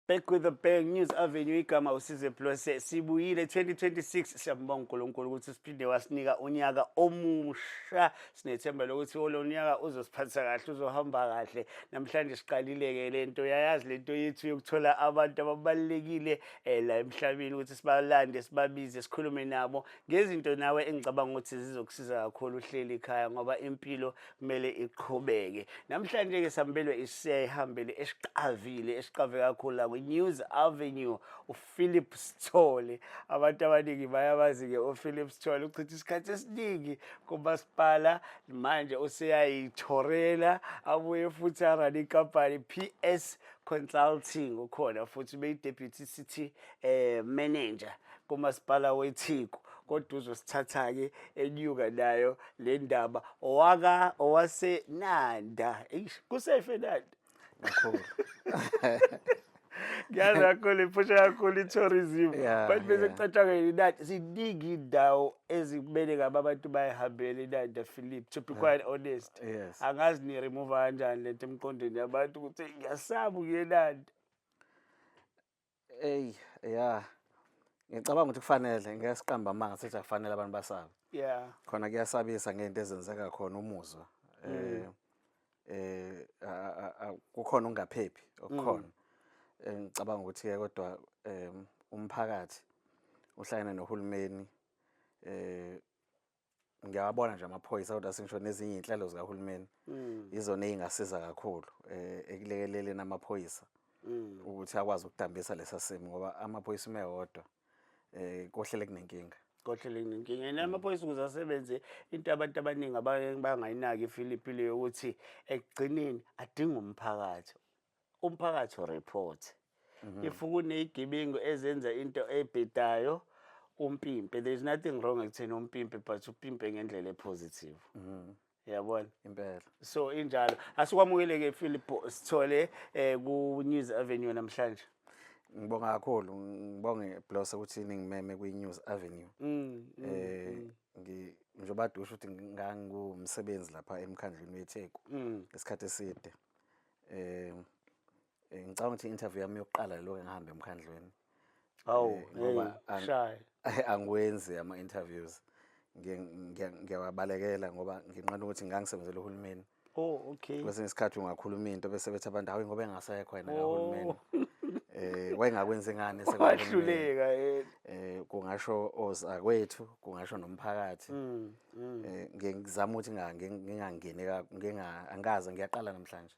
Back with the Bang, News Avenue. Igama uSizwe Blose. Sibuyile 2026. Siyambonga uNkulunkulu ukuthi siphinde wasinika unyaka omusha. Sinethemba lokuthi lo nyaka uzosiphatha kahle, uzohamba kahle. Namhlanje siqalile ke lento, yayazi lento yethu yokuthola abantu ababalekile la emhlabeni ukuthi sibalande, sibabize, sikhulume nabo ngezinto nawe engicabanga ukuthi zizokusiza kakhulu uhleli ekhaya, ngoba impilo kumele iqhubeke. Namhlanje ke sambelwe isihambele esiqavile, esiqave kakhulu la kwi-News Avenue, uPhilip Sithole. Abantu abaningi bayabazi-ke uPhilip Sithole, uchitha isikhathi esiningi kumasipala, manje useyayithorela, abuye futhi a-run-e inkampani PS Consulting. Ukhona futhi beyi-deputy city manager kumasipala weTheku, kodwa uzosithatha-ke enyuka nayo le ndaba. Owaka owaseNanda. Eish, kusefe eNanda. Kakhulu. Ngiyazi kakhulu iphusha kakhulu i-tourism, but bese kucatshangwa iNanda. Ziningi iy'ndawo ezikumele ngabe abantu bayihambele iNanda, Philip, to be quite honest. Angazi ni-remove kanjani lento emqondweni yabantu ukuthi ngiyasaba ukuya eNanda. Ey, yeah. Ngicabanga ukuthi kufanele, ngeke siqambe amanga sithi akufanele abantu basabe. Khona kuyasabisa ngento ezenzeka khona umuzwa. Kukhona ungaphephi okukhona. Ngicabanga ukuthi ke kodwa umphakathi uhlangene nohulumeni, ngiyawabona nje amaphoyisa, kodwa singisho nezinye iy'nhlelo zikahulumeni izona ey'ngasiza kakhulu ekulekeleleni amaphoyisa ukuthi akwazi ukudambisa lesa simo, ngoba amaphoyisa uma ewodwa kohlele kunenkinga. Kohlele kunenkinga. And amaphoyisa ukuze asebenze, into abantu abaningi abake bangayinaki, Philip, ile yokuthi ekugcineni adinga umphakathi, umphakathi report if kuney'gebengu ezenza into ebhedayo, umpimpe. There is nothing wrong ekutheni umpimpe, but upimpe ngendlela e-positive, yabona? Impela. So injalo. Asikwamukele-ke, Philip Sithole, ku-News Avenue namhlanje. Ngibonga kakhulu, ngibonge Blose ukuthi ningimeme kwi-News Avenue. Njengoba dusho ukuthi ngangumsebenzi lapha emkhandlwini weTheku isikhathi eside. Ngicabanga ukuthi i-interview yami yokuqala lokho engihambe emkhandlwini. Hawu. Ngoba Hey, shaya. Angiwenzi ama-interviews. Ngiyawabalekela ngoba nginqena ukuthi ngangisebenzela uhulumeni. Oh, okay. Kwesinye isikhathi ungakhuluma into bese bethi abantu, "Hawu, ngoba engasekho yena kahulumeni. Wayengakwenzi ngani esekahulumeni?" Wahluleka yena. Kungasho ozakwethu, kungasho nomphakathi. Ngiye ngizama ukuthi ngingangeni nginga angaze ngiyaqala namhlanje.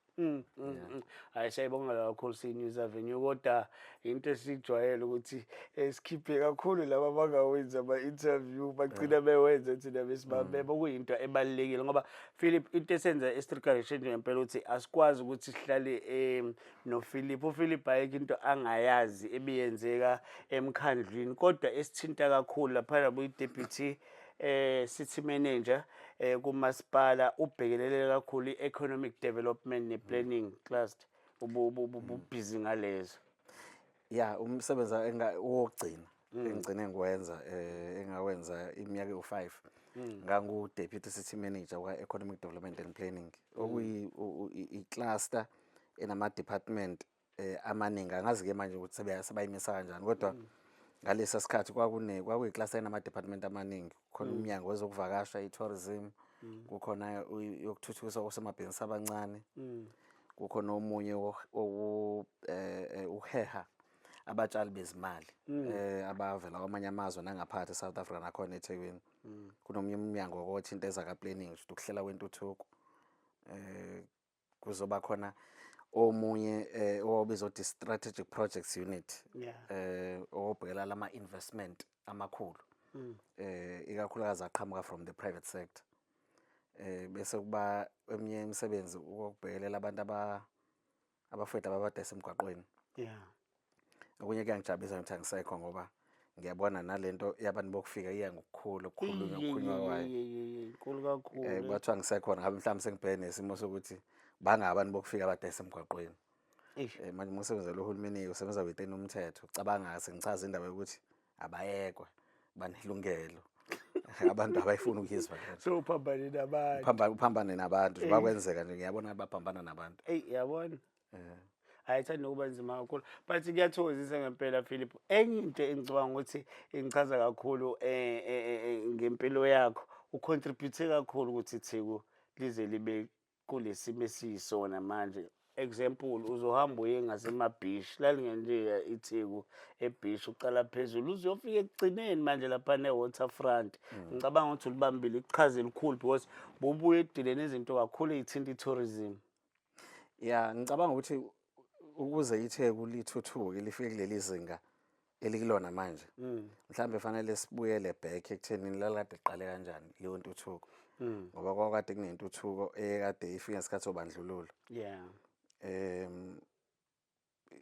Hayi, siyayibonga kakhulu siyi-News Avenue, kodwa into esijwayele ukuthi sikhiphe kakhulu laba abangawenzi ama-interview, bagcina bewenza, thina besibabeba, okuyinto ebalulekile, ngoba Philip, into esenza i-street correction ngempela ukuthi asikwazi ukuthi sihlale noPhilip. UPhilip ayikho into angayazi ebiyenzeka emkhandlwini, kodwa esithinta kakhulu laphana buyi-deputy city manager kumasipala, ubhekelele kakhulu i-economic development ne-planning cluster, ubusy ngalezo. Ya, umsebenzi wokugcina engigcine ngiwenza, engawenza iminyaka ewu-5, ngangu deputy city manager wa economic development and planning, okuyi i-cluster enama department amaningi. Angazi ke manje ukuthi sebayimisa kanjani, kodwa ngalesa sikhathi kwakuyi-cluster enama department amaningi khona: umnyango wezokuvakasha, i-tourism, kukhona yokuthuthukiswa kosomabhizinisi abancane, kukhona omunye uheha abatshali bezimali abavela kwamanye amazwe nangaphakathi eSouth Africa nakhona eThekwini, kunomunye umnyango othinta ezaka-planning, kusho ukuhlela kwentuthuko, kuzoba khona omunye owawubizwa ukuthi Strategic Projects Unit, owobhekela lama investment amakhulu, ikakhulukazi aqhamuka from the private sector, bese kuba eminye imisebenzi ukubhekelela abantu abafowethu ababadayisa emgwaqweni. Okunye kuyangijabulisa ukuthi angisekho, ngoba ngiyabona nalento yabantu bokufika iya ngokukhula okukhulunywa okukhulunywa kwayo. Inkulu kakhulu. Kwathiwa ngisekhona ngabe mhlawumbe sengibheke nesimo sokuthi bangabantu bokufika abadayisa emgwaqweni. Eish. Manje uma usebenzela uhulumeni, usebenza within umthetho. Cabanga sengichaza indaba yokuthi abayekwe, banelungelo. Abantu abayifuni ukuyizwa lento. So uphambane nabantu. Uphambane nabantu nje, bakwenzeka nje, ngiyabona baphambana nabantu. Eyi, yabona. Ayithandi nokuba nzima kakhulu, but kuyathokozisa ngempela, Philip. Enye into engicabanga ukuthi ingichaza kakhulu ngempilo yakho, ucontribute kakhulu ukuthi iTheku lize libe kulesimo esiyisona manje. Example, uzohamba uye ngasemabhishi, lalingenje iTheku ebhishi, uqala phezulu uze uyofika ekugcineni manje lapha ne-waterfront. Ngicabanga ukuthi ulibambile iqhaza elikhulu because bubuye ekudileni nezinto kakhulu ey'thinta i-tourism. Ya, ngicabanga ukuthi ukuze iTheku lithuthuke lifike kuleli zinga elikulona manje, mhlawumbe fanele sibuyele back ekuthenini lalade liqale kanjani leyo ntuthuko, ngoba kwakade kunentuthuko ekade ifike ngesikhathi sobandlululo,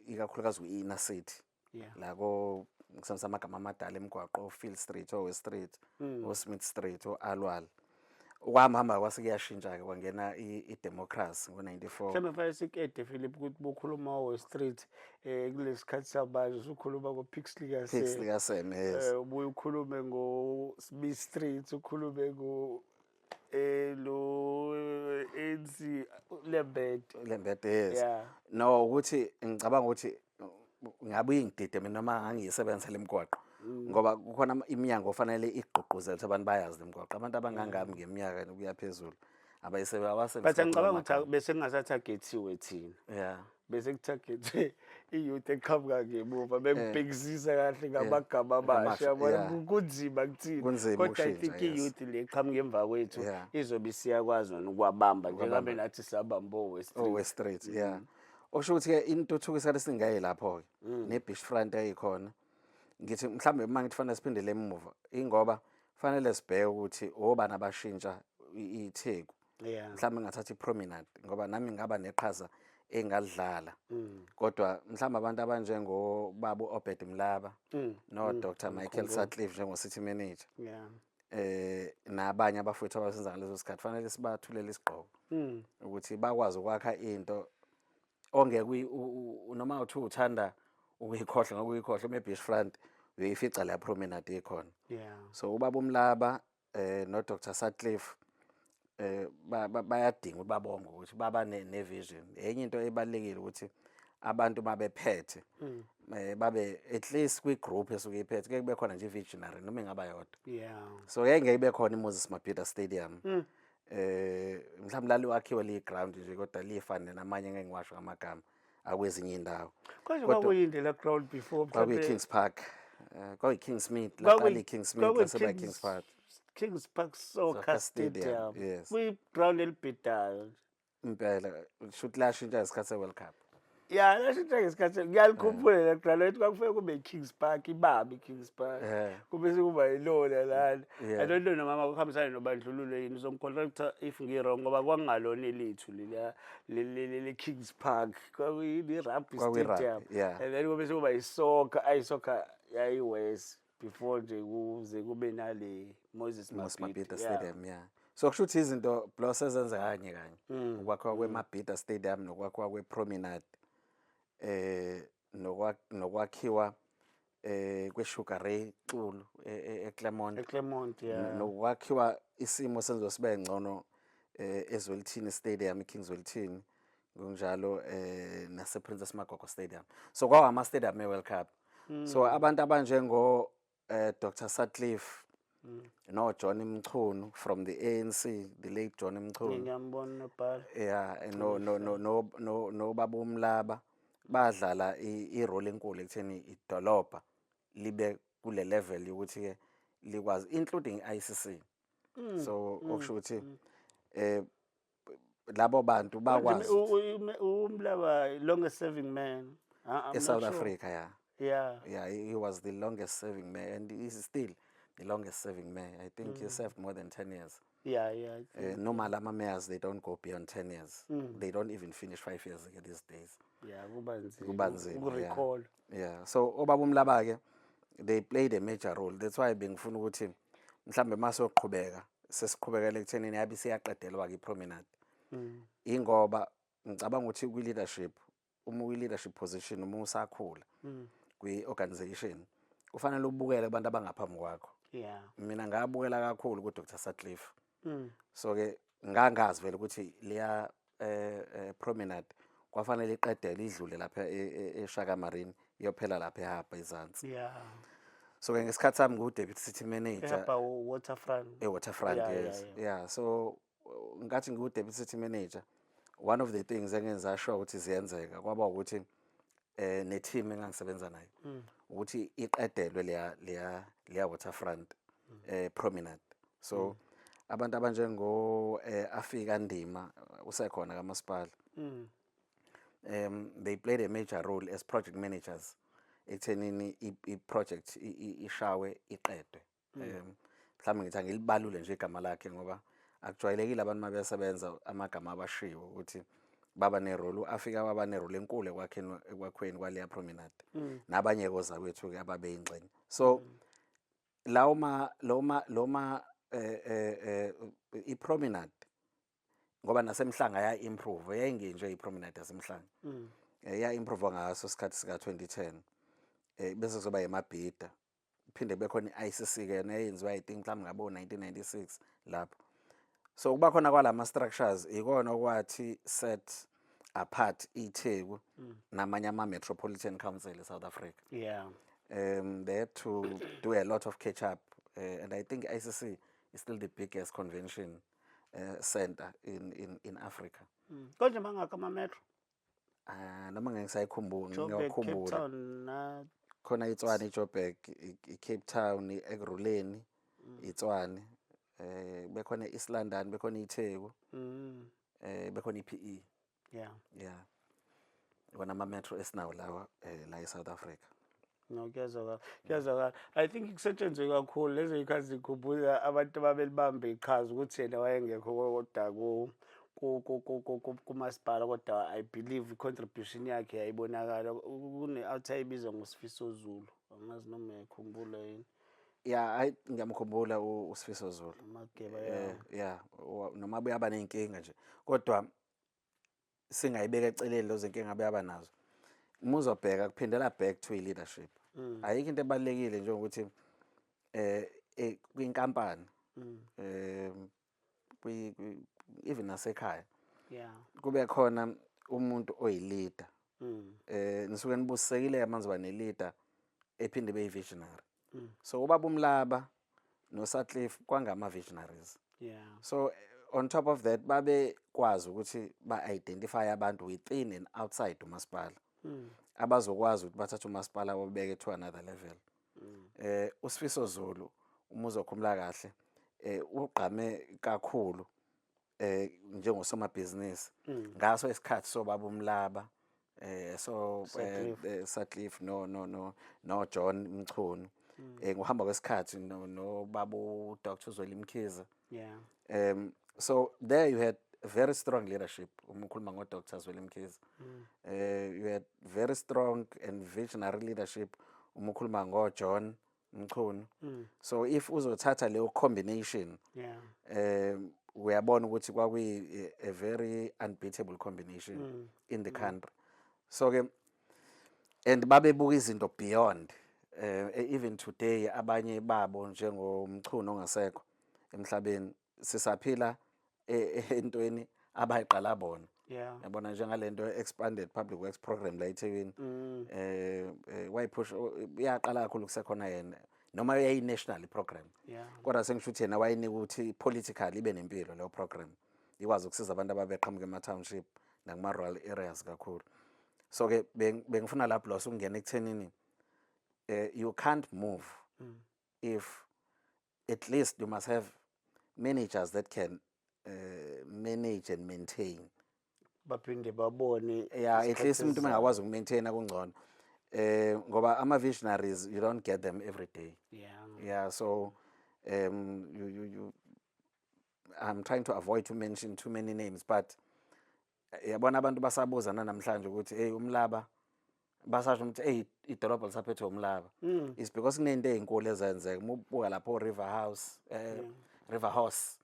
ikakhulukazi kwi-inner city, la ko ngisebenzisa amagama amadala emigwaqo, o-Field Street, o-West Street, o-Smith Street, o-Alwal. Ukuhamba hamba kwase kuyashintsha-ke, kwangena i-democracy ngo-94. Mhlawumbe fanele sikede, Philip, ukuthi bukhuluma o-West Street kulesi sikhathi samanje usukhuluma ngo-Pixley Pixley kaSeme, yes. Ubuye ukhulume ngo-Smith Street, ukhulume ngo lo ANC Lembede. Lembede, yes. No, ukuthi ngicabanga ukuthi ngabe uyingidide mina noma ngangiyisebenzisa le migwaqo, ngoba kukhona iminyango ofanele igqugquzele ukuthi abantu bayazi le migwaqo. Abantu abangangami ngeminyaka nokuya phezulu abayisebe But angicabanga ukuthi bese kungasatargethiwe thina, bese kutargethwe i-youth eqhamuka ngemuva. Bengibhekisisa kahle ngamagama amasha, Amasha, yabona, kunzima kuthina, Kunzima kodwa I ukushintsha, think i-youth le eqhamuka emva kwethu izobe isiyakwazi nona ukuwabamba njengabe nathi sabamba o-West Street. O-West Street, yeah. Okusho ukuthi-ke intuthuko isikhathi esingayi lapho-ke ne-beach front eyikhona. Ngithi mhlawumbe uma ngithi fanele siphindele emuva, ingoba fanele sibheke ukuthi obani abashintsha iTheku. Mhlawumbe ngingathatha i-promenade ngoba nami ngaba neqhaza engalidlala, kodwa mhlawumbe abantu abanjengobaba u-Obed Mlaba no-Dr Michael Sutcliffe njengo-city manager, nabanye abafowethu abasenza ngaleso sikhathi, fanele sibathulele isigqoko ukuthi bakwazi ukwakha into ongeke noma uthi uthanda ukuyikhohlwa ngokuyikhohlwa. Uma e-beach front uyoyifica la promenade ikhona. So ubaba uMlaba no Dr Sutcliffe bayadinga ukuthi babonge ukuthi baba ne vision. Enye into ebalekile ukuthi abantu mabephethe babe at least kwi group esuke iphethe kuke kube khona nje visionary noma ingaba yodwa. So ngeke ibe khona iMoses Mabhida Stadium. Mhlawumbe laliwakhiwe li ground nje kodwa lifane namanye, ngeke ngiwasho ngamagama, akwezinye indawo. Konje kwakuyini la ground before? Kwakuyi Kings Park. Kwakuyi Kingsmead, laqala i-Kingsmead, lase Kings Park. Kings Park Soccer Soccer Stadium. Stadium, yes. Kuyi-ground elibhedayo. Impela, shuthi lashintsha ngesikhathi se-World Cup. Ya, lashintsha ngesikhathi, ngiyalikhumphula le ground lethi kwakufike kube i-Kings Park, ibambe i-Kings Park. Kube sekuba yilona lana. I don't know noma kuhambisana nobandlululo yini, uzongicorrecta if ngi-wrong, ngoba kwakungalona elethu leliya le Kings Park. Kwakuyini, i-rugby Kwakuyi-rugby, stadium. And then kube sekuba i-soccer, ayi-soccer yayi-worse before nje kuze kube nale Moses Moses Mabhida. Mabhida Stadium, yeah. So kusho ukuthi izinto plus ezenze kanye kanye. Ukwakhiwa kweMabhida Stadium nokwakhiwa kwePromenade nokwakhiwa kweSugar Ray Xulu eClermont. eClermont, yeah. Nokwakhiwa isimo senzo sibe ngcono eZwelithini Stadium, iKing Zwelithini, ngokunjalo nase Princess Magogo Stadium. So kwawa ama stadium e World Cup. So abantu abanjengo Dr Sutcliffe no John Mchunu from the ANC, the late John Mchunu. Ngiyambona nobhala. Yeah, no baba uMlaba badlala i-role enkulu ekutheni idolobha libe kule level yokuthi ke likwazi, including ICC. So okusho ukuthi labo bantu bakwazi uMlaba, longest serving man. I'm e South not sure. Africa, yeah. Yeah, he was the longest serving mayor and he is still the longest serving mayor. I think he served more than 10 years. Yeah, I think. Normal ama mayors, they don't go beyond 10 years. They don't even finish 5 years these days. Yeah, kuba nzima. Kuba nzima, yeah. Ukurecall. Yeah. So obaba uMlaba ke, they played a major role. That's why bengifuna ukuthi mhlambe masoqhubeka sesiqhubekele ekuthenini yabe siyaqedelwa ke ipromenade. Ingoba ngicabanga ukuthi kwi leadership, uma uyi leadership position, uma usakhula kwi organization, kufanele ubukele kubantu abangaphambi kwakho. Mina ngabukela kakhulu ku Dr Sutcliffe. So ke ngangazi vele ukuthi leya promenade Kwafanele iqedele idlule lapha eShaka Marine, iyophela lapha eHarbor ezansi. So ke ngesikhathi sami ngu-deputy city manager eHarbor Waterfront. E-Waterfront. Yes. Yeah, so ngathi ngiwu-deputy city manager, one of the things engenza sure ukuthi ziyenzeka kwaba ukuthi ne-team engangisebenza nayo ukuthi iqedelwe leya waterfront promenade. So abantu abanjengo Afika Ndima, usekhona kamasipala, they played a major role as project managers ekuthenini i-project ishawe iqedwe. Mhlawumbe ngithi angilibalule nje igama lakhe ngoba akujwayelekile abantu mabesebenza amagama abashiwo ukuthi baba ne-role. U-Afika baba ne-role enkulu ekwakhweni kwaleya promenade, nabanye kozakwethu ke ababeyingxenye. So lawo ma loma loma eh eh eh, i-promenade, ngoba nasemhlanga ya improve, yayingenje i-promenade yasemhlanga, ya improve ngaso sikhathi sika 2010, bese kuzoba eMabhida, phinde kube khona i-ICC ke yona eyenziwa, I think mhlawumbe ngabo 1996 lapho. So kuba khona kwalama structures ikona okwathi set apart iTheku namanye ama metropolitan council eSouth Africa. They had to do a lot of catch up, and I think ICC is still the biggest convention center in Africa. Konje mangaka ama-metro? Noma ngeke ngisayikhumbula. Joburg, Cape Ngiyakhumbula. Town na Khona iTshwane, iJoburg, iCape Town, Ekurhuleni, iTshwane, bekhona iEast London, bekhona iTheku, bekhona iPE. Yeah, wona ama metro esinawo lawa la eSouth Africa. No, kuyazwakala, kuyazwakala. I think kusetshenzwe kakhulu lezo yikhathi, zikhumbuza abantu ababelibambe iqhaza ukuthi yena wayengekho kodwa kumasipala, kodwa I believe i-contribution yakhe yayibonakala. Kune-outie ayibizwa ngoSifiso Zulu, angazi noma uyayikhumbula yini. Yeah, I ngiyamkhumbula uSifiso Zulu. Amageba. Yeah, noma buyaba nenkinga nje, kodwa singayibeka eceleni lezo zinkinga abuyaba nazo. Uma uzobheka, kuphindela back to i-leadership. Ayikho into ebalulekile njengokuthi kwinkampani, even nasekhaya, kube khona umuntu oyi-leader. Nisuke nibusisekile manje ba ne-leader ephinde ibe visionary. So ubaba uMlaba noSutcliffe kwangama visionaries. So on top of that, babekwazi ukuthi ba-identify abantu within and outside umasipala abazokwazi ukuthi bathathe umasipala babeke to another level. USifiso Zulu, uma uzokhumbula kahle, ugqame kakhulu njengosomabhizinisi ngaso isikhathi sobaba uMlaba, so Sutcliffe. Sutcliffe no John Mchunu, ngokuhamba kwesikhathi no baba uDr Zweli Mkhize. So there you had very strong leadership. Uma ukhuluma ngo Dr Zweli Mkhize, you had very strong and visionary leadership uma ukhuluma ngo John Mchunu. So if uzothatha leyo combination, uyabona ukuthi kwakuyi a very unbeatable combination in the country. So ke and babebuka izinto beyond, even today abanye babo njengoMchunu ongasekho emhlabeni, sisaphila entweni abayiqala bona. Yabona, njengalento expanded public works program la eThekwini, wayiphusha, iyaqala kakhulu kusekhona yena, noma yayi national program, kodwa sengisho ukuthi yena wayinika ukuthi politically ibe nempilo leyo program, ikwazi ukusiza abantu ababeqhamuka ema-township nakuma-rural areas kakhulu. So ke bengifuna lapho lo ukungena ekuthenini you can't move if at least you must have managers that can manage and maintain. Baphinde babone Yeah, at isikhathi least umuntu esizayo. Mengakwazi ukumaintain kungcono, ngoba ama visionaries, you don't get them every day. Yeah, so you you you I'm trying to avoid to mention too many names, but yabona abantu basabuza namhlanje ukuthi hey, uMlaba, basasho ukuthi hey, idolobha lisaphethwe uMlaba. It's because kunento ezinkulu ezenzeka. Uma ubuka lapho River House, River Horse,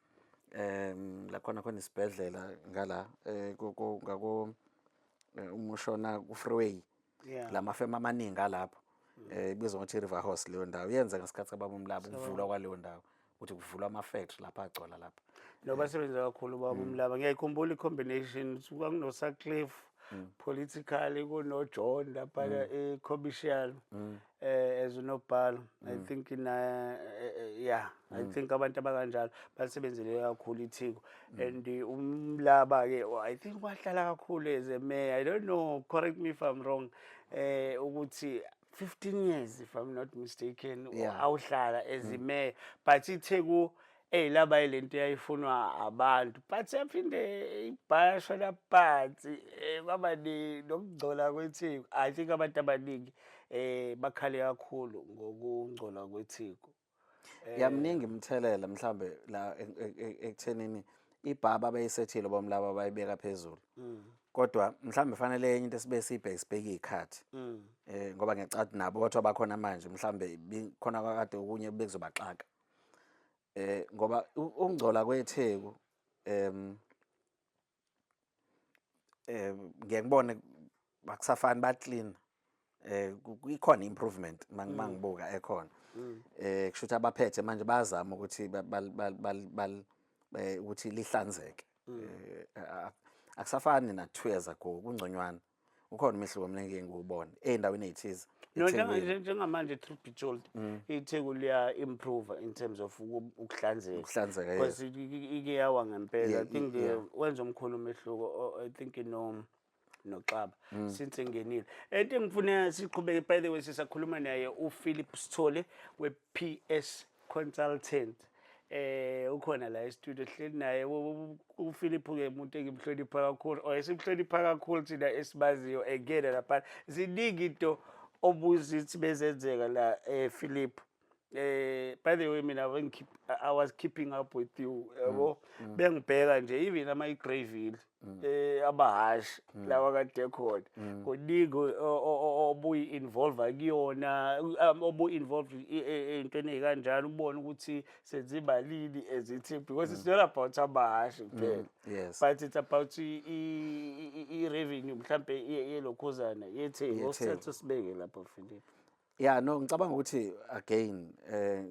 la khona khona isibhedlela ngala ngako umushona ku freeway, lamafema amaningi alapho, ibizwa ngokuthi River Horse leyo ndawo. Yenza ngesikhathi kababa uMlaba ukuvulwa kwaleyo ndawo, ukuthi kuvulwa ama-factory lapha agcwala lapha. No, basebenza kakhulu baba uMlaba. Ngiyayikhumbula i-combination kwakuno-Sutcliffe. Politically kuno John lapha e-commercial as unobhala, I think na yeah, I think abantu abakanjalo basebenzele kakhulu iTheku. And umlaba ke, I think wahlala kakhulu as a mayor. I don't know, correct me if I'm wrong, ukuthi 15 years, if I'm not mistaken, awuhlala as a mayor, but iTheku laba lento yayifunwa abantu, but yaphinde ibhaya phansi, kwaba nokungcola kweTheku. I think abantu abaningi bakhale kakhulu ngokungcola kweTheku. Yamningi imithelela mhlambe la ekuthenini i-bar bayisethile bomlaba, bayibeka phezulu, kodwa mhlambe fanele enye into esibe sibheke, sibheke izikhathi, ngoba ngiyacabanga nabo kodwa bakhona manje, mhlambe khona kade okunye bekuzobaxaka, ngoba ukungcola kweTheku, ngiye ngibone akusafani, ba clean, ikhona improvement mangibuka ekhona. Kusho ukuthi abaphethe manje bayazama ukuthi ukuthi lihlanzeke. Akusafani na 2 years ago, kungconywana, ukhona umehluko mina engike ngiwubone ey'ndaweni ey'thize No, eThekwini. Njengamanje, truth be told, iTheku liya improve in terms of ukuhlanzeka. Ukuhlanzeka, yes. Because ike yawa ngempela. I think wenza omkhulu umehluko, I think no noXaba since engenile. Into engifuna siqhubeke, by the way, sisakhuluma naye uPhilip Sithole we-PS Consultant. Ukhona la e-studio, hleli naye uPhilip ke, umuntu engimhlonipha kakhulu or esimhlonipha kakhulu thina esibaziyo. Engena lapha, ziningi into obuzithi bezenzeka la, Philip. By the way, mina I was keeping up with you, yabo, bengibheka nje even ama Greyville, abahashi lawa kade khona, kuningi obuyi involve kuyona, obu involved ey'ntweni ey'kanjalo, ubone ukuthi senze imalini as a team, because it's not about amahashi kuphela, but it's about i-revenue mhlambe yelokhuzana yeTheku. YeTheku. Osithathe sibeke lapho, Philip. Yeah, no, ngicabanga ukuthi again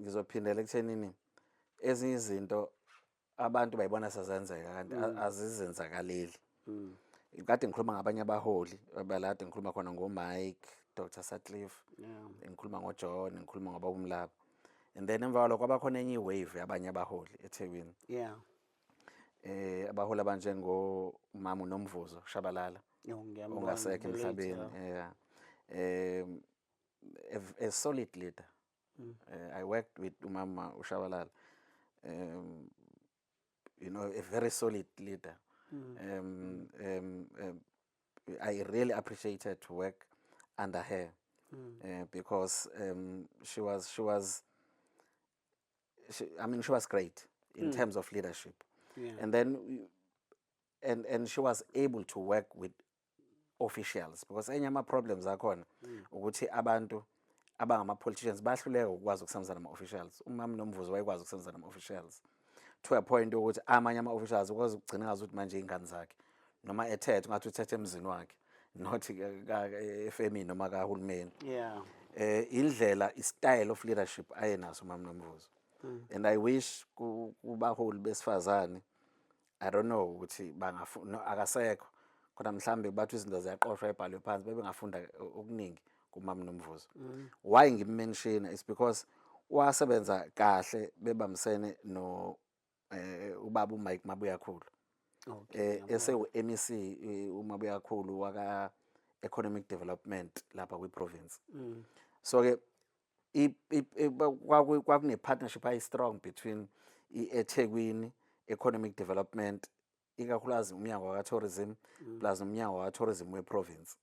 ngizophindela ekuthenini ezinye izinto abantu bayibona sezenzeka kanti azizenzakaleli. Kade ngikhuluma ngabanye abaholi abalade, ngikhuluma khona ngoMike, Dr Sutcliffe, ngikhuluma ngoJohn, ngikhuluma ngobaba uMlaba, and then emva kwalokho kwabakhona enye i-wave yabanye abaholi eThekwini, abaholi abanjengo mama uNomvuzo Shabalala, Yo, ngiyambona, ongasekho the late, emhlabeni. Yeah, a solid leader. I worked with umama uShabalala, a very solid leader. I really appreciated to work under her because she was she was she, I mean, she was great in terms of leadership. And then and she was able to work with officials, because enye ama problems akhona ukuthi abantu abangama politicians bahluleka ukwazi ukusebenza nama officials. Umama Nomvuzo wayekwazi ukusebenza nama officials to a point ukuthi amanye ama officials ukwazi ukugcina ngazi ukuthi manje ingane zakhe, noma ethethe ngathi uthethe emzini wakhe, not efemini noma kahulumeni. Indlela, i-style of leadership ayenaso umama Nomvuzo, and I wish kubaholi besifazane, I don't know ukuthi bangafuna, akasekho kodwa mhlambe bathi izinto ziyaqoshwa ebhalwe phansi, bebengafunda okuningi kumama Nomvuzo. Why ngim-mention is because wasebenza kahle bebambisene no ubaba uMike Mabuyakhulu, esewu MEC uMabuyakhulu waka Economic Development lapha kwi province. So ke kwakune partnership ayi strong between eThekwini Economic Development, ikakhulukazi umnyango waka tourism, plus nomnyango waka tourism we province,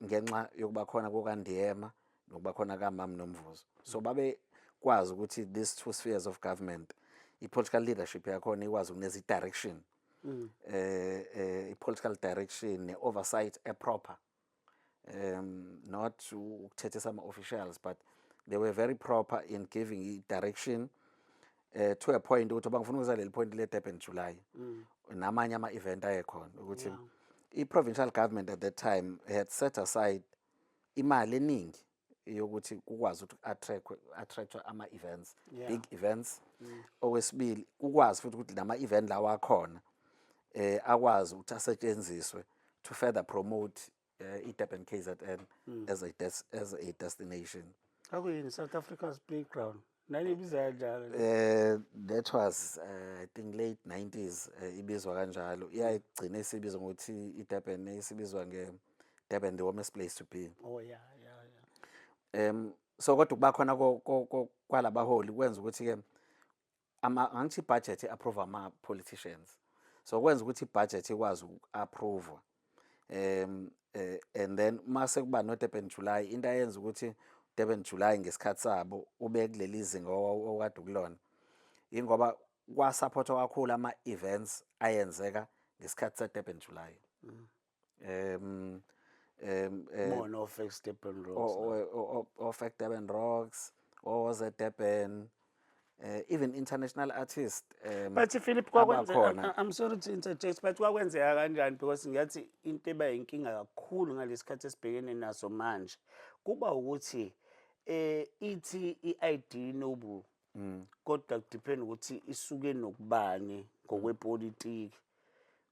ngenxa yokuba khona kukaNdiyema nokuba khona kaMam Nomvuzo. So babe kwazi ukuthi these two spheres of government, i-political leadership yakhona ikwazi ukunikeza i-direction, i-political direction ne-oversight e-proper, not ukuthethisa ama-officials, but they were very proper in giving i-direction, to a point ukuthi bangifuna ukuza leli point le-Durban July namanye ama-event ayekhona, ukuthi i-provincial government at that time had set aside imali eningi yokuthi kukwazi ukuthi attract ama-events, big events. Okwesibili, kukwazi futhi ukuthi nama-event lawa akhona. Akwazi ukuthi asetshenziswe to further promote iDurban KZN as a destination. Akuyini South Africa's playground? Nanibiza kanjalo? That was I think late 90s, ibizwa kanjalo. Iyayigcina isibizwa ngokuthi iDurban, isibizwa nge Durban, the warmest place to be. Oh yeah. So kodwa kuba khona kwalabaholi kwenza ukuthi ke ama, angithi budget approve ama politicians, so kwenza ukuthi ibudget ikwazi uku-approve, and then mase kuba no Durban July. Into ayenza ukuthi Durban July ngesikhathi sabo ube kuleli zinga okade kulona, ingoba kwasupportwa kakhulu ama events ayenzeka ngesikhathi se Durban July. um um eh, More no fake Durban Rocks. O Durban Rocks, oze Durban, even international artists But Philip, kwakwenze abakhona. I'm sorry to interject, but kwakwenzeka kanjani? Because ngiyathi into eba inkinga kakhulu ngalesikhathi esibhekene naso manje kuba ukuthi ithi i-idea noble, kodwa kudepend ukuthi isuke nokubani ngokwepolitiki.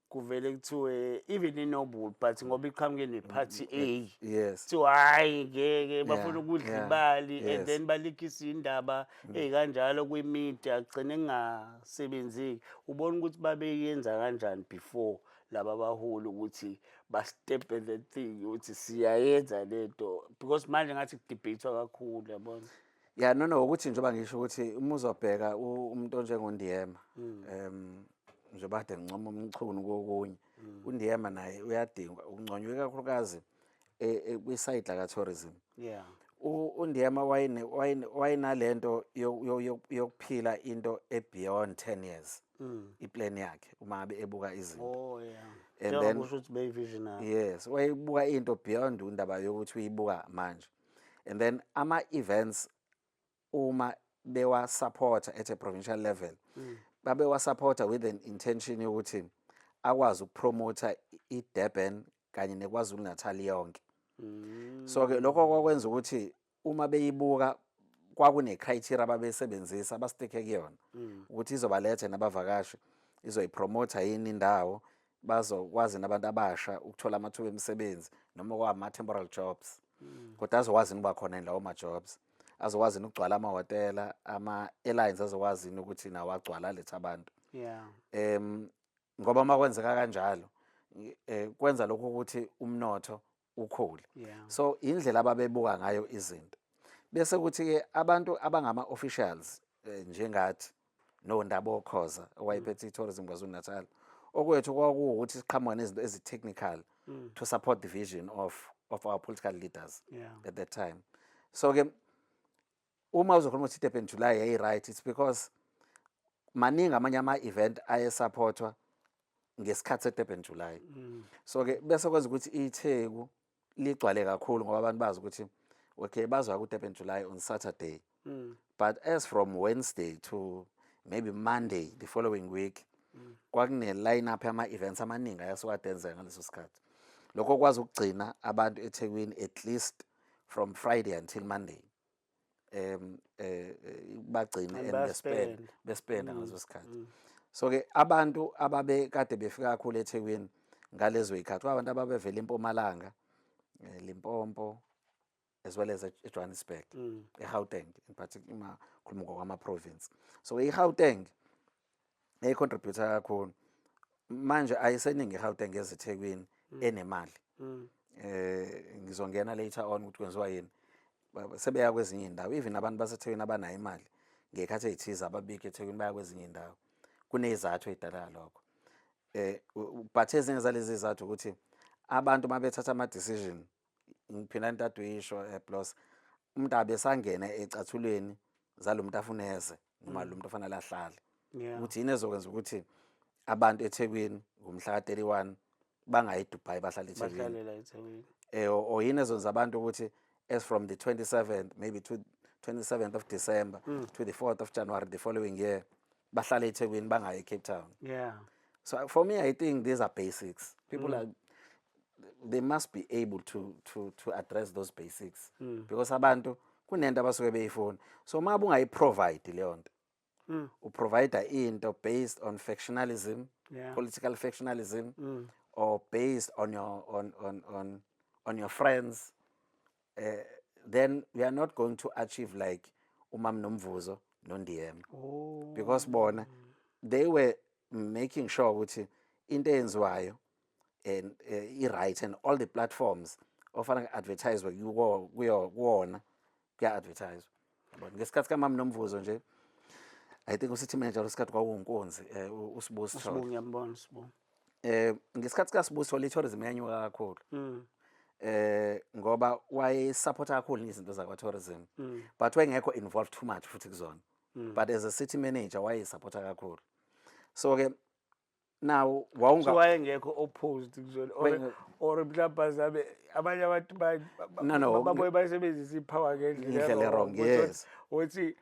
Kuvele kuthiwe even i-noble, but ngoba iqhamuke ne-party A, kuthiwa hhayi, ngeke, bafuna ukudla imali and then balikise indaba ey'kanjalo kwi-media, kugcine kungasebenzeki. Ubona ukuthi babeyenza kanjani before laba baholi ukuthi ba-step-e the thing ukuthi siyayenza lento? Because manje ngathi kudebate-wa kakhulu, yabona. Yeah, no, ukuthi njengoba ngisho ukuthi uma uzobheka umuntu onjengoNdiyema, njengoba kade ngincoma uMchunu kokunye, uNdiyema naye uyadingwa unconywe kakhulukazi kwiside la tourism. UNdiyema wayenalento yokuphila into e-beyond 10 years, iplan yakhe uma ngabe ebuka izinto. And Njengoba kusho ukuthi beyi-visionary. Yes, wayebuka into beyond indaba yokuthi uyibuka manje. And then ama-events uma bewa-supporta at a provincial level, babewa-supporta with an intention yokuthi akwazi ukupromota i-Durban kanye neKwaZulu Natal yonke. So ke lokho kwakwenza ukuthi uma beyibuka kwakune criteria ababesebenzisa, abasticke kuyona, ukuthi izobaletha nabavakashi, izoyipromota yini indawo, bazokwazi nabantu abasha ukuthola amathuba emisebenzi noma kwama temporal jobs, kodwa azokwazi ukuba khona lawo ma jobs, azokwazi ukugcwala amahhotela, ama airlines azokwazi ukuthi nawo agcwala, alethe abantu. Ngoba uma kwenzeka kanjalo, kwenza lokho ukuthi umnotho ukhule. So indlela ababebuka ngayo izinto, bese kuthi ke abantu abangama officials, njengathi noNdaba oKhoza owayephethe i-tourism KwaZulu Natal, okwethu kwakuwukuthi siqhamuka nezinto ezi-technical to support the vision of our political leaders at that time. So ke uma uzokhuluma ukuthi Durban July yayi-right, it's because maningi amanye ama-event ayesupportwa ngesikhathi se-Durban July. So ke bese kwenza ukuthi iTheku ligcwale kakhulu, ngoba abantu bazi ukuthi okay, bazwa ku-Durban July on Saturday, but as from Wednesday to maybe Monday the following week, kwakune line up yama-events amaningi ayasuke ade enzeka ngaleso sikhathi. Lokho kwazi ukugcina abantu eThekwini at least from Friday until Monday, bagcine And and bespend bayaspenda. Bespenda ngaleso sikhathi. So ke abantu ababe kade befika kakhulu eThekwini ngalezo zikhathi kwabantu ababevela eMpumalanga, Limpopo, as well as eJohannesburg, eGauteng in particular, uma khuluma ngokwama province. So iGauteng eyicontribute kakhulu. Manje ayiseningi iGauteng ezeThekwini enemali. Ngizongena later on ukuthi kwenziwa yini. Sebeya kwezinye iy'ndawo. Even abantu baseThekwini abanayo imali ngey'khathi ey'thize ababikho eThekwini, baya kwezinye iy'ndawo. Kuney'zathu ey'dala lokho, but ezinye zalezi zizathu ukuthi abantu uma bethatha ama-decision, ngiphinda into ade uyisho, plus umuntu abesangena ecathulweni zalo muntu afuna eze noma lo muntu ofanele ahlale, ukuthi yini ezokwenza ukuthi abantu eThekwini ngomhla ka-31 bangayi eDubai, bahlale eThekwini. Bahlale la eThekwini. Or yini ezokwenza abantu ukuthi as from the 27th, maybe to 27th of December to the 4th of January the following year, bahlale eThekwini, bangayi eCape Town. So for me, I think these are basics. People are they must be able to address those basics, because abantu kunento abasuke beyifuna. So uma ungayiprovide leyo nto, Uprovide into based on factionalism, political factionalism, or based on your on your friends, then we are not going to achieve like umam Nomvuzo noNdiem, because bona they were making sure ukuthi into eyenziwayo and i-right and all the platforms ofana advertise kuwo kuyo kuwona kuya-advertise, yabona. Ngesikhathi kamam Nomvuzo nje, I think ucity manager lesikhathi kwakuwunkunzi uSibu Sithole. Sibu, ngiyambona Sibu. Ngesikhathi kaSibu Sithole i-tourism yanyuka kakhulu, ngoba wayesupport kakhulu izinto zakwa-tourism, but wayengekho involved too much futhi kuzona, but as a city manager wayesupporta kakhulu. So ke now wawunga So wayengekho opposed kuzona or or mhlawumbe azabe abanye abantu No, babuye basebenzise ipower ngendlela ngendlela e-wrong. e-wrong, yes. Uthi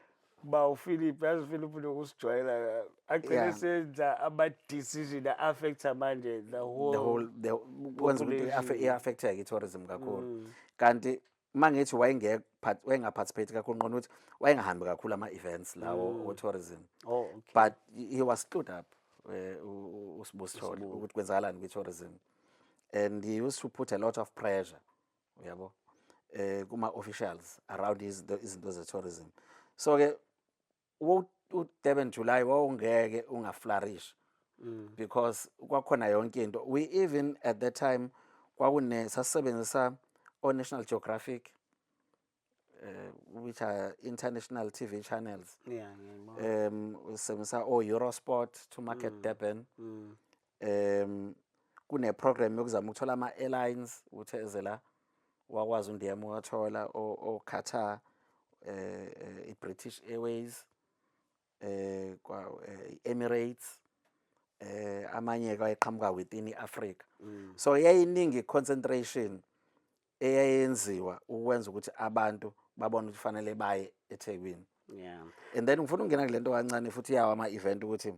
ba uPhilip, yazi uPhilip unokusijwayela, agcine senza ama-decision a-affecta manje the whole the whole the kwenza ukuthi population. I-affecteke i-tourism kakhulu. Kanti mangithi wayengekho, wayenga-participate kakhulu, nqona ukuthi wayengahambi kakhulu ama-events lawo o-tourism, but he was clued up, uSibu Sithole, ukuthi kwenzakalani kwi-tourism, and he used to put a lot of pressure, uyabo, kuma-officials around izinto ze-tourism. So ke u-Durban July wawungeke ungaflourish because kwakhona yonke into. We even at that time kwakune sasebenzisa o-National Geographic, which are international TV channels. Yeah, ngiyabona. Usebenzisa o-Eurosport to market Durban. Kune program yokuzama ukuthola ama-airlines ukuthi eze la, wakwazi uNdiyama wathola o-Qatar, i-British Airways, kwa Emirates, amanye kwayeqhamuka within iAfrica. So yayiningi concentration eyayenziwa ukwenza ukuthi abantu babone ukuthi fanele baye eThekwini. And then ngifuna ukungena kule nto kancane futhi yawo ama-event, ukuthi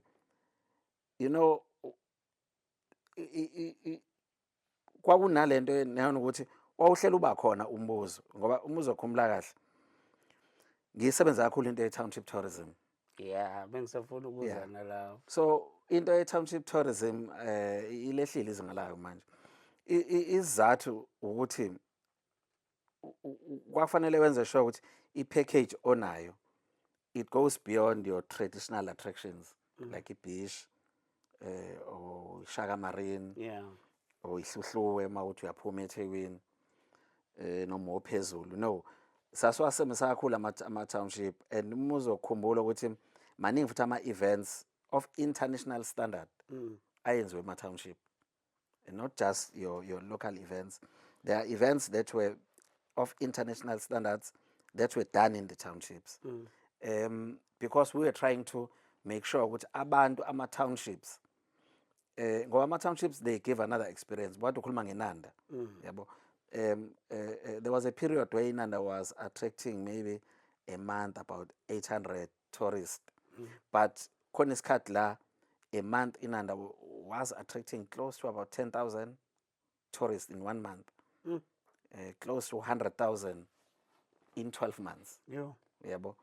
kwakunalento nanokuthi wawuhlela uba khona umbuzo, ngoba umuzo okhumula kahle, ngiyisebenza kakhulu into ye-township tourism. Yeah, bengisafuna ukuza nalawo. So into ye-township tourism ilehlile izinga layo manje. Isizathu ukuthi kwafanele wenze sure ukuthi i-package onayo, it goes beyond your traditional attractions like i-beach or Shaka Marine or iHluhluwe mawuthi uyaphuma eThekwini, noma ophezulu. No, sasiwasebenzisa kakhulu ama township, and uma uzokhumbula ukuthi maningi futhi ama events of international standard ayenziwe ema township, and not just your local events. There are events that were of international standards that were done in the townships, because we were trying to make sure ukuthi abantu ama townships, ngoba ama townships, they give another experience. But ukhuluma ngeNanda, yabo, there was a period where Inanda was attracting maybe a month about 800 tourists, but khona isikhathi la a month Inanda was attracting close to about 10,000 tourists in one month, close to 100,000 in 12 months. Yo. Yabo,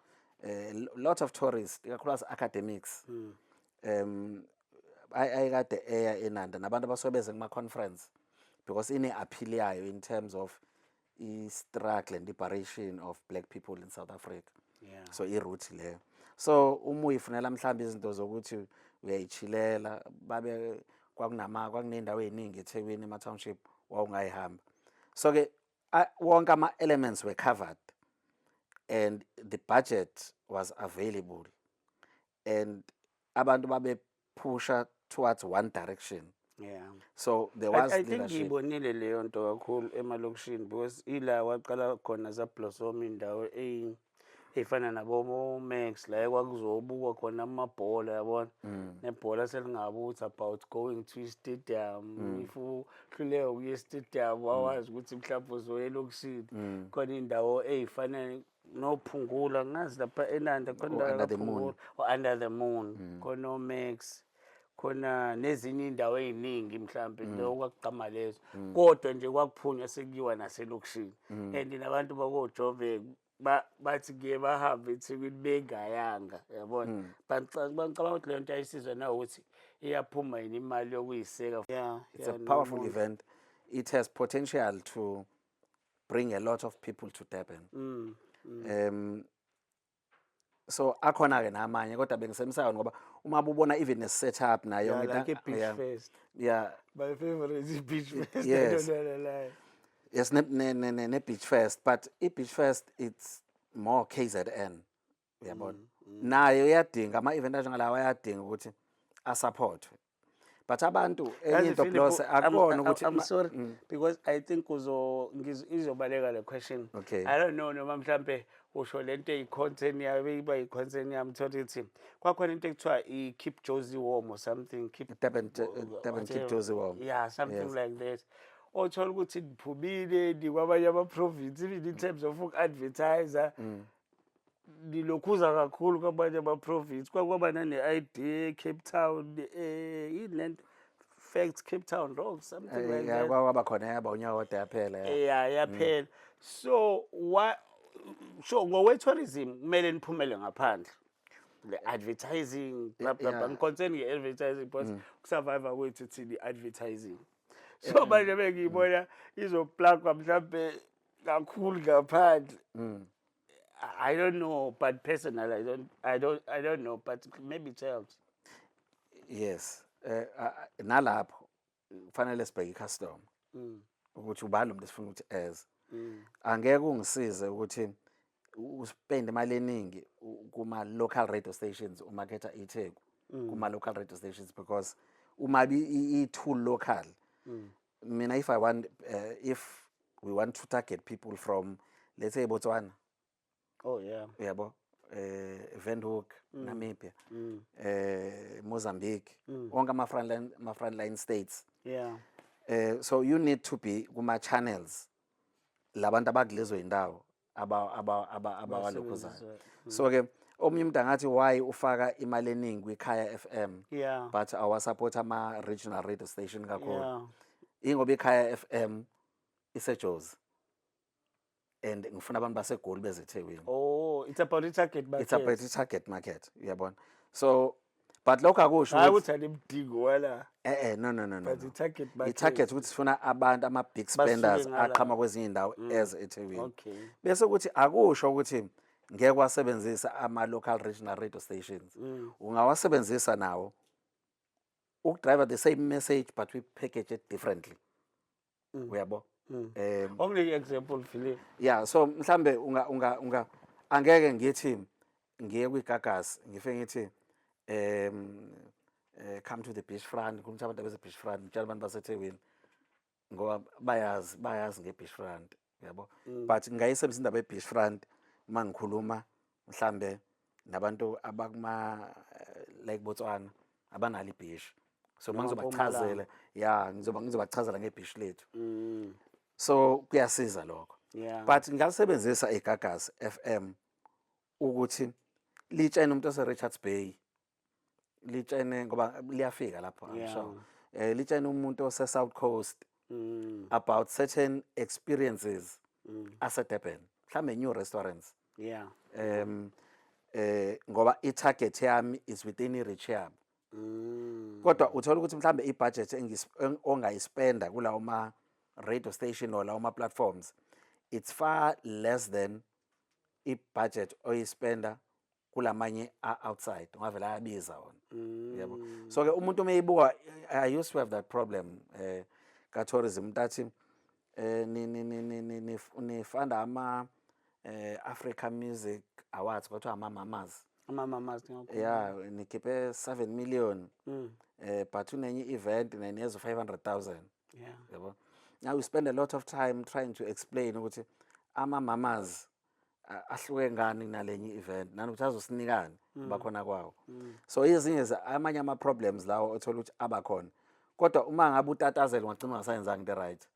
lot of tourists, ikakhulukazi academics, ayekade eya eNanda nabantu abasuke beze kuma-conference, because ine-appeal yayo in terms of i-struggle and liberation of black people in South Africa. So i-route leyo, so uma uyifunela mhlawumbe izinto zokuthi uyayichilela, babe kwakunama kwakuney'ndawo ey'ningi eThekwini ema-township wawungayihamba. So ke wonke ama-elements were covered and the budget was available and abantu babephusha towards one direction. So there was I think leadership. Ngiyibonile leyo nto kakhulu emalokishini, because ila waqala khona zablossom indawo ey'fana nabo-Max, la kwakuzobukwa khona amabhola, yabona, nebhola selingabe ukuthi about going to i-stadium. If uhluleka ukuya e-stadium, wawazi ukuthi mhlawumbe uzoya elokishini, khona iy'ndawo ey'fana noPhungula, ngazi lapha eNanda khona Or indawo Under the Moon. kaPhungula, or Under the Moon, khona oMax, khona nezinye iy'ndawo ey'ningi mhlampe lo kwakugqama lezo, kodwa nje kwakuphunywa sekuyiwa naselokishini, and nabantu bakoJoburg. Bathi kuye bahambe eThekwini bengayanga, yabona. But ngicabanga ukuthi leyo nto ayisiza na ukuthi iyaphuma yini imali yokuyiseka. Yeah. It's a powerful event. It has potential to bring a lot of people to Durban. So akhona ke namanye, kodwa bengisemsakayo ngoba uma ubona even ne setup nayo Yeah, like i-Beach Fest. My favorite is Beach Fest. Yes. I don't know lie. Yes, ne Beach Fest, but i Beach Fest, it's more KZN, uyabona. Nayo iyadinga ama event anjengalawa, ayadinga ukuthi asupportwe, but abantu enye Yazi, into Philip, plus akubona ukuthi I'm sorry because I think uzo izobaleka le question. Okay. I don't know noma mhlambe usho lento eyi-concern yayo, iba yi-concern yami, thola ukuthi kwakhona into ekuthiwa i-Keep Jozi Warm or something, keep Durban Keep whatever. Jozi Warm. Yeah, something Yes. like that. Othola ukuthi niphumile nikwamanye ama-province, even in terms of uku-advertise nilokhuza kakhulu kwamanye ama-province. Kwakwaba nane-idea e-Cape Town, yini lento, Facts Cape Town Rock, something like Yeah, that. kwaba khona, yaba unyaka kodwa yaphela, yeah. Yeah, yaphela. So wa so ngokwe-tourism kumele niphumele ngaphandle, le advertising, blah blah blah. Ngiconcern nge-advertising because kusurvive kwethu thina i-advertising. So manje bengiyibona izoplugwa mhlambe kakhulu ngaphandle. I don't know, but personally, I don't know, but maybe it helps. Yes, nalapho kufanele sibheke i-customer ukuthi ubani lo muntu esifuna ukuthi eze. Angeke ungisize ukuthi uspend imali eningi kuma local radio stations, umaketha iTheku kuma local radio stations, because uma i too local. Mina, if I want if we want to target people from, let's say, Botswana, uyabo, Windhoek, Namibia, Mozambique, wonke ama frontline states, so you need to be kuma channels labantu abakulezo indawo abawalokhuzayo. Basebenzisa. So ke omunye umuntu angathi, why ufaka imali eningi kwiKhaya FM but awa support ama regional radio station kakhulu? Ingoba iKhaya FM iseJozi and ngifuna abantu baseGoli bezeThekwini. Oh, it's about the target market. It's about i-target market, uyabona. So but lokho akusho Hayi ukuthi ukuthi animdingi wala. No, no, no, no, But no. i-target market. I-target ukuthi sifuna abantu ama-big spenders Basuke ngala. aqhamuka kwezinye iy'ndawo eze eThekwini. Bese kuthi akusho ukuthi ngeke wasebenzisa ama-local regional radio stations. Ungawasebenzisa nawo ukudrive the same message, but we package it differently, uyabo. Onginike example, Philip. Yeah, so mhlambe unga angeke ngithi ngiye kwiGagasi ngifike ngithi come to the beach front, kumthi abantu abeze beach front, ngitshela abantu baseThekwini ngoba bayazi nge-beach front, yabo. But ngingayisebenzisa indaba ye-beach front uma ngikhuluma mhlambe nabantu abakuma like Botswana abanalo i-beach, so uma Noma ngizobachazela, ya, ngizobachazela nge-beach lethu. So kuyasiza lokho. But ngingalisebenzisa iGagasi FM ukuthi litshene umuntu ose Richards Bay, litshene ngoba liyafika lapho, I'm sure, litshene umuntu ose South Coast about certain experiences ase Durban, mhlambe new restaurants, ngoba i-target yami is within i-reach yabo. Kodwa uthola ukuthi mhlambe i-budget ongayispenda kulawo ma radio station or lawo ma platforms, it's far less than i-budget oyispenda kulamanye outside, ungavela ayabiza wona, yabo. So ke umuntu uma eyibuka, I used to have that problem ka tourism, umuntu athi ni ni ni ni ni nifunda ama Africa Music Awards, kwathiwa ama Mamas. Ama-mamas, ngiyakhumbula. Yeah, nikhiphe 7 million, but unenye event nenezo 500,000, yabo. Now you spend a lot of time trying to explain ukuthi ama mamas ahluke ngani nalenye event, nanokuthi azosinikani bakhona kwawo. So ezinye amanye ama problems lawo othola ukuthi abakhona, kodwa uma ngabe utatazela ungagcina ungasayenzanga into right.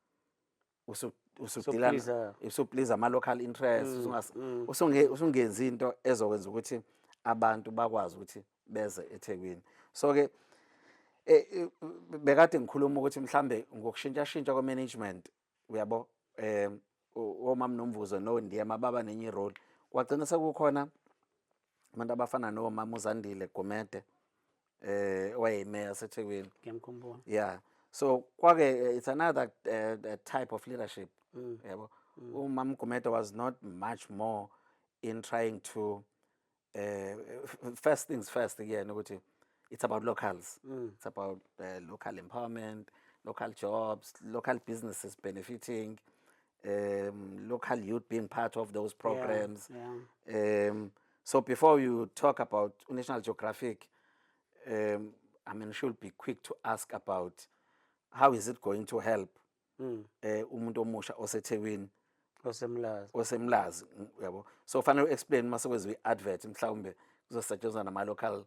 Usudila Usuplease. usuplease ama local interests, usungenzi into ezokwenza ukuthi abantu bakwazi ukuthi beze eThekwini. So ke bekade ngikhuluma ukuthi mhlambe ngokushintsha kwe-management, uyabo, omama Nomvuzo noNdiyema baba nenye role. Kwagcina sekukhona abantu abafana nomama uZandile Gumede, owayeyimeya yaseThekwini. Ngiyamkhumbula. Yeah, so kwake it's another type of leadership, yabo. Umama Gumede was not much more in trying to first things first kuyena ukuthi it's about locals, it's about local empowerment, local jobs, local businesses benefiting, local youth being part of those programs. So before you talk about National Geographic, I mean, should be quick to ask about how is it going to help umuntu omusha oseThekwini, osemlazi. Osemlazi, yabo. So fanele u-explain mase kwenziwa i-advert, mhlawumbe kuzosetshenziswa nama-local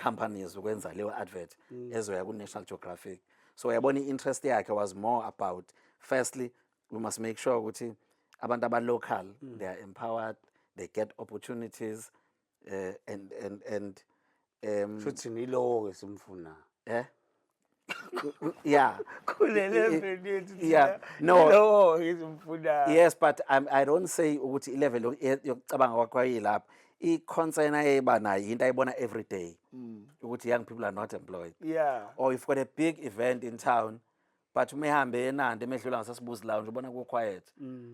companies ukwenza leyo advert ezoya ku-National Geographic. So uyabona, i-interest yakhe was more about, firstly, we must make sure ukuthi abantu aba-local, they are empowered, they get opportunities and Futhi nilowo-ke simfuna yeah. Kule level yethu. Yeah, no. Lowo-ke simfuna. Yes, but I don't say ukuthi i-level yokucabanga kwakho ayilapho. I-concern ayeyiba nayo into ayibona every day ukuthi young people are not employed, or you've got a big event in town, but uma ehambe eNanda, emedlula ngaseSibuzi Lounge, ubona ku-quiet,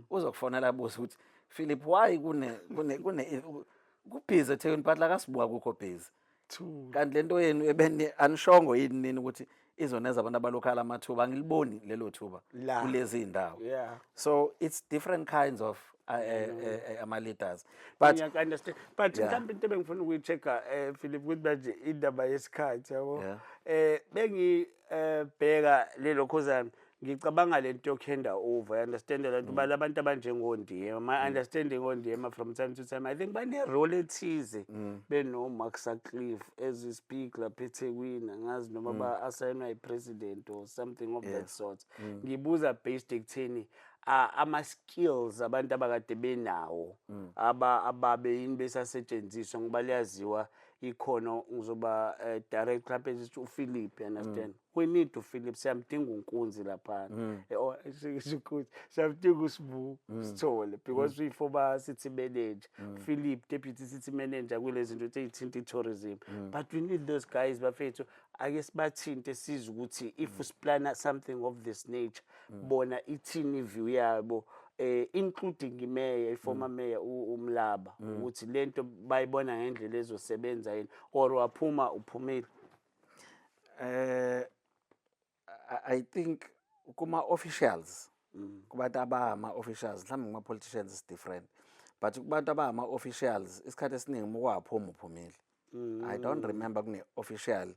uzokufonela abuze ukuthi, "Philip, why kune kubhizi eThekwini but la kaSibuka kukho busy?" True. Kanti lento yenu ebeni anishongo yini nini ukuthi izoneza abantu aba-local amathuba? Angiliboni lelo thuba La. Kulezi iy'ndawo. So it's different kinds of ama-leaders, but Ngiyaku-understand, but mhlawumbe into ebengifuna ukuyi-check-a, Philip, ukuthi manje indaba yesikhathi, yabo, bengi bheka lelo khuzana, ngicabanga lento yoku-hand over, you understand lento ba labantu abanjengoNdiyema. My understanding, oNdiyema from time to time, I think bane-role ethize beno-Mark Sutcliffe as we speak lapha eThekwini. Angazi noma ba-asayinwa yi-president or something of that sort. Ngibuza based ekutheni ama-skills abantu abakade benawo ababe yini besasetshenziswa, ngoba liyaziwa ikhono. Ngizoba direct mhlawumbe sithi uPhilip, you understand, we need uPhilip, siyamdinga unkunzi laphana. Oh, inkunzi siyamdinga, uSibu Sithole, because uyi-former city manager, Philip deputy city manager kulezi zinto ey'thinta i-tourism, but we need those guys, bafethu. Ake sibathinte size ukuthi if siplana something of this nature, bona ithini view yabo, including imeya, i-former mayor uMlaba, ukuthi lento bayibona ngendlela ezosebenza yini, or waphuma uphumile. I think kuma officials, kubantu abama officials, mhlawumbe kuma politicians is different, but kubantu abama officials isikhathi esiningi uma kwaphuma uphumile. I don't remember kune official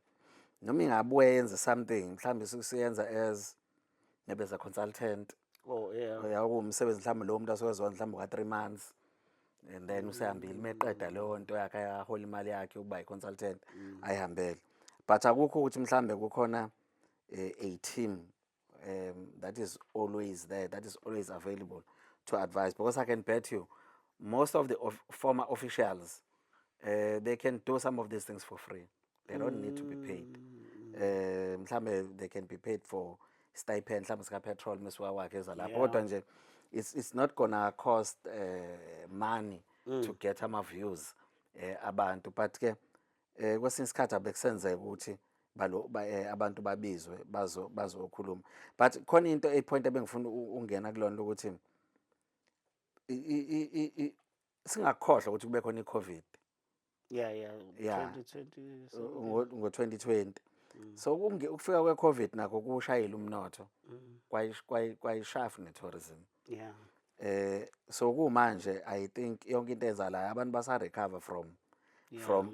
noma ingabuye yenze something, mhlawumbe sukusiyenza as maybe as a consultant. Yakuwumsebenzi mhlawumbe lowo muntu asuke mhlawumbe ka 3 months and then usehambile, meqeda leyo nto yakhe ayahola imali yakhe ukuba i-consultant, ayihambele, but akukho ukuthi mhlambe kukhona a team that is always there, that is always available to advise, because I can bet you most of the former officials, they can do some of these things for free. They don't need to be paid. Mhlambe they can be paid for stipend, mhlambe sika petrol mesuka kwakhe eza lapho, kodwa nje it's not gonna cost money to get ama views abantu. But ke kwesinye isikhathi abekusenzeka ukuthi abantu babizwe bazokhuluma. But khona into eyi-point ebengifuna ungena kulona ukuthi singakhohlwa ukuthi kube khona i-COVID. 2020. Ngo-2020. So ukufika kwe-COVID nakho kushayile umnotho, kwayishafu ne-tourism. So kumanje I think yonke into ezalayo abantu basa recover from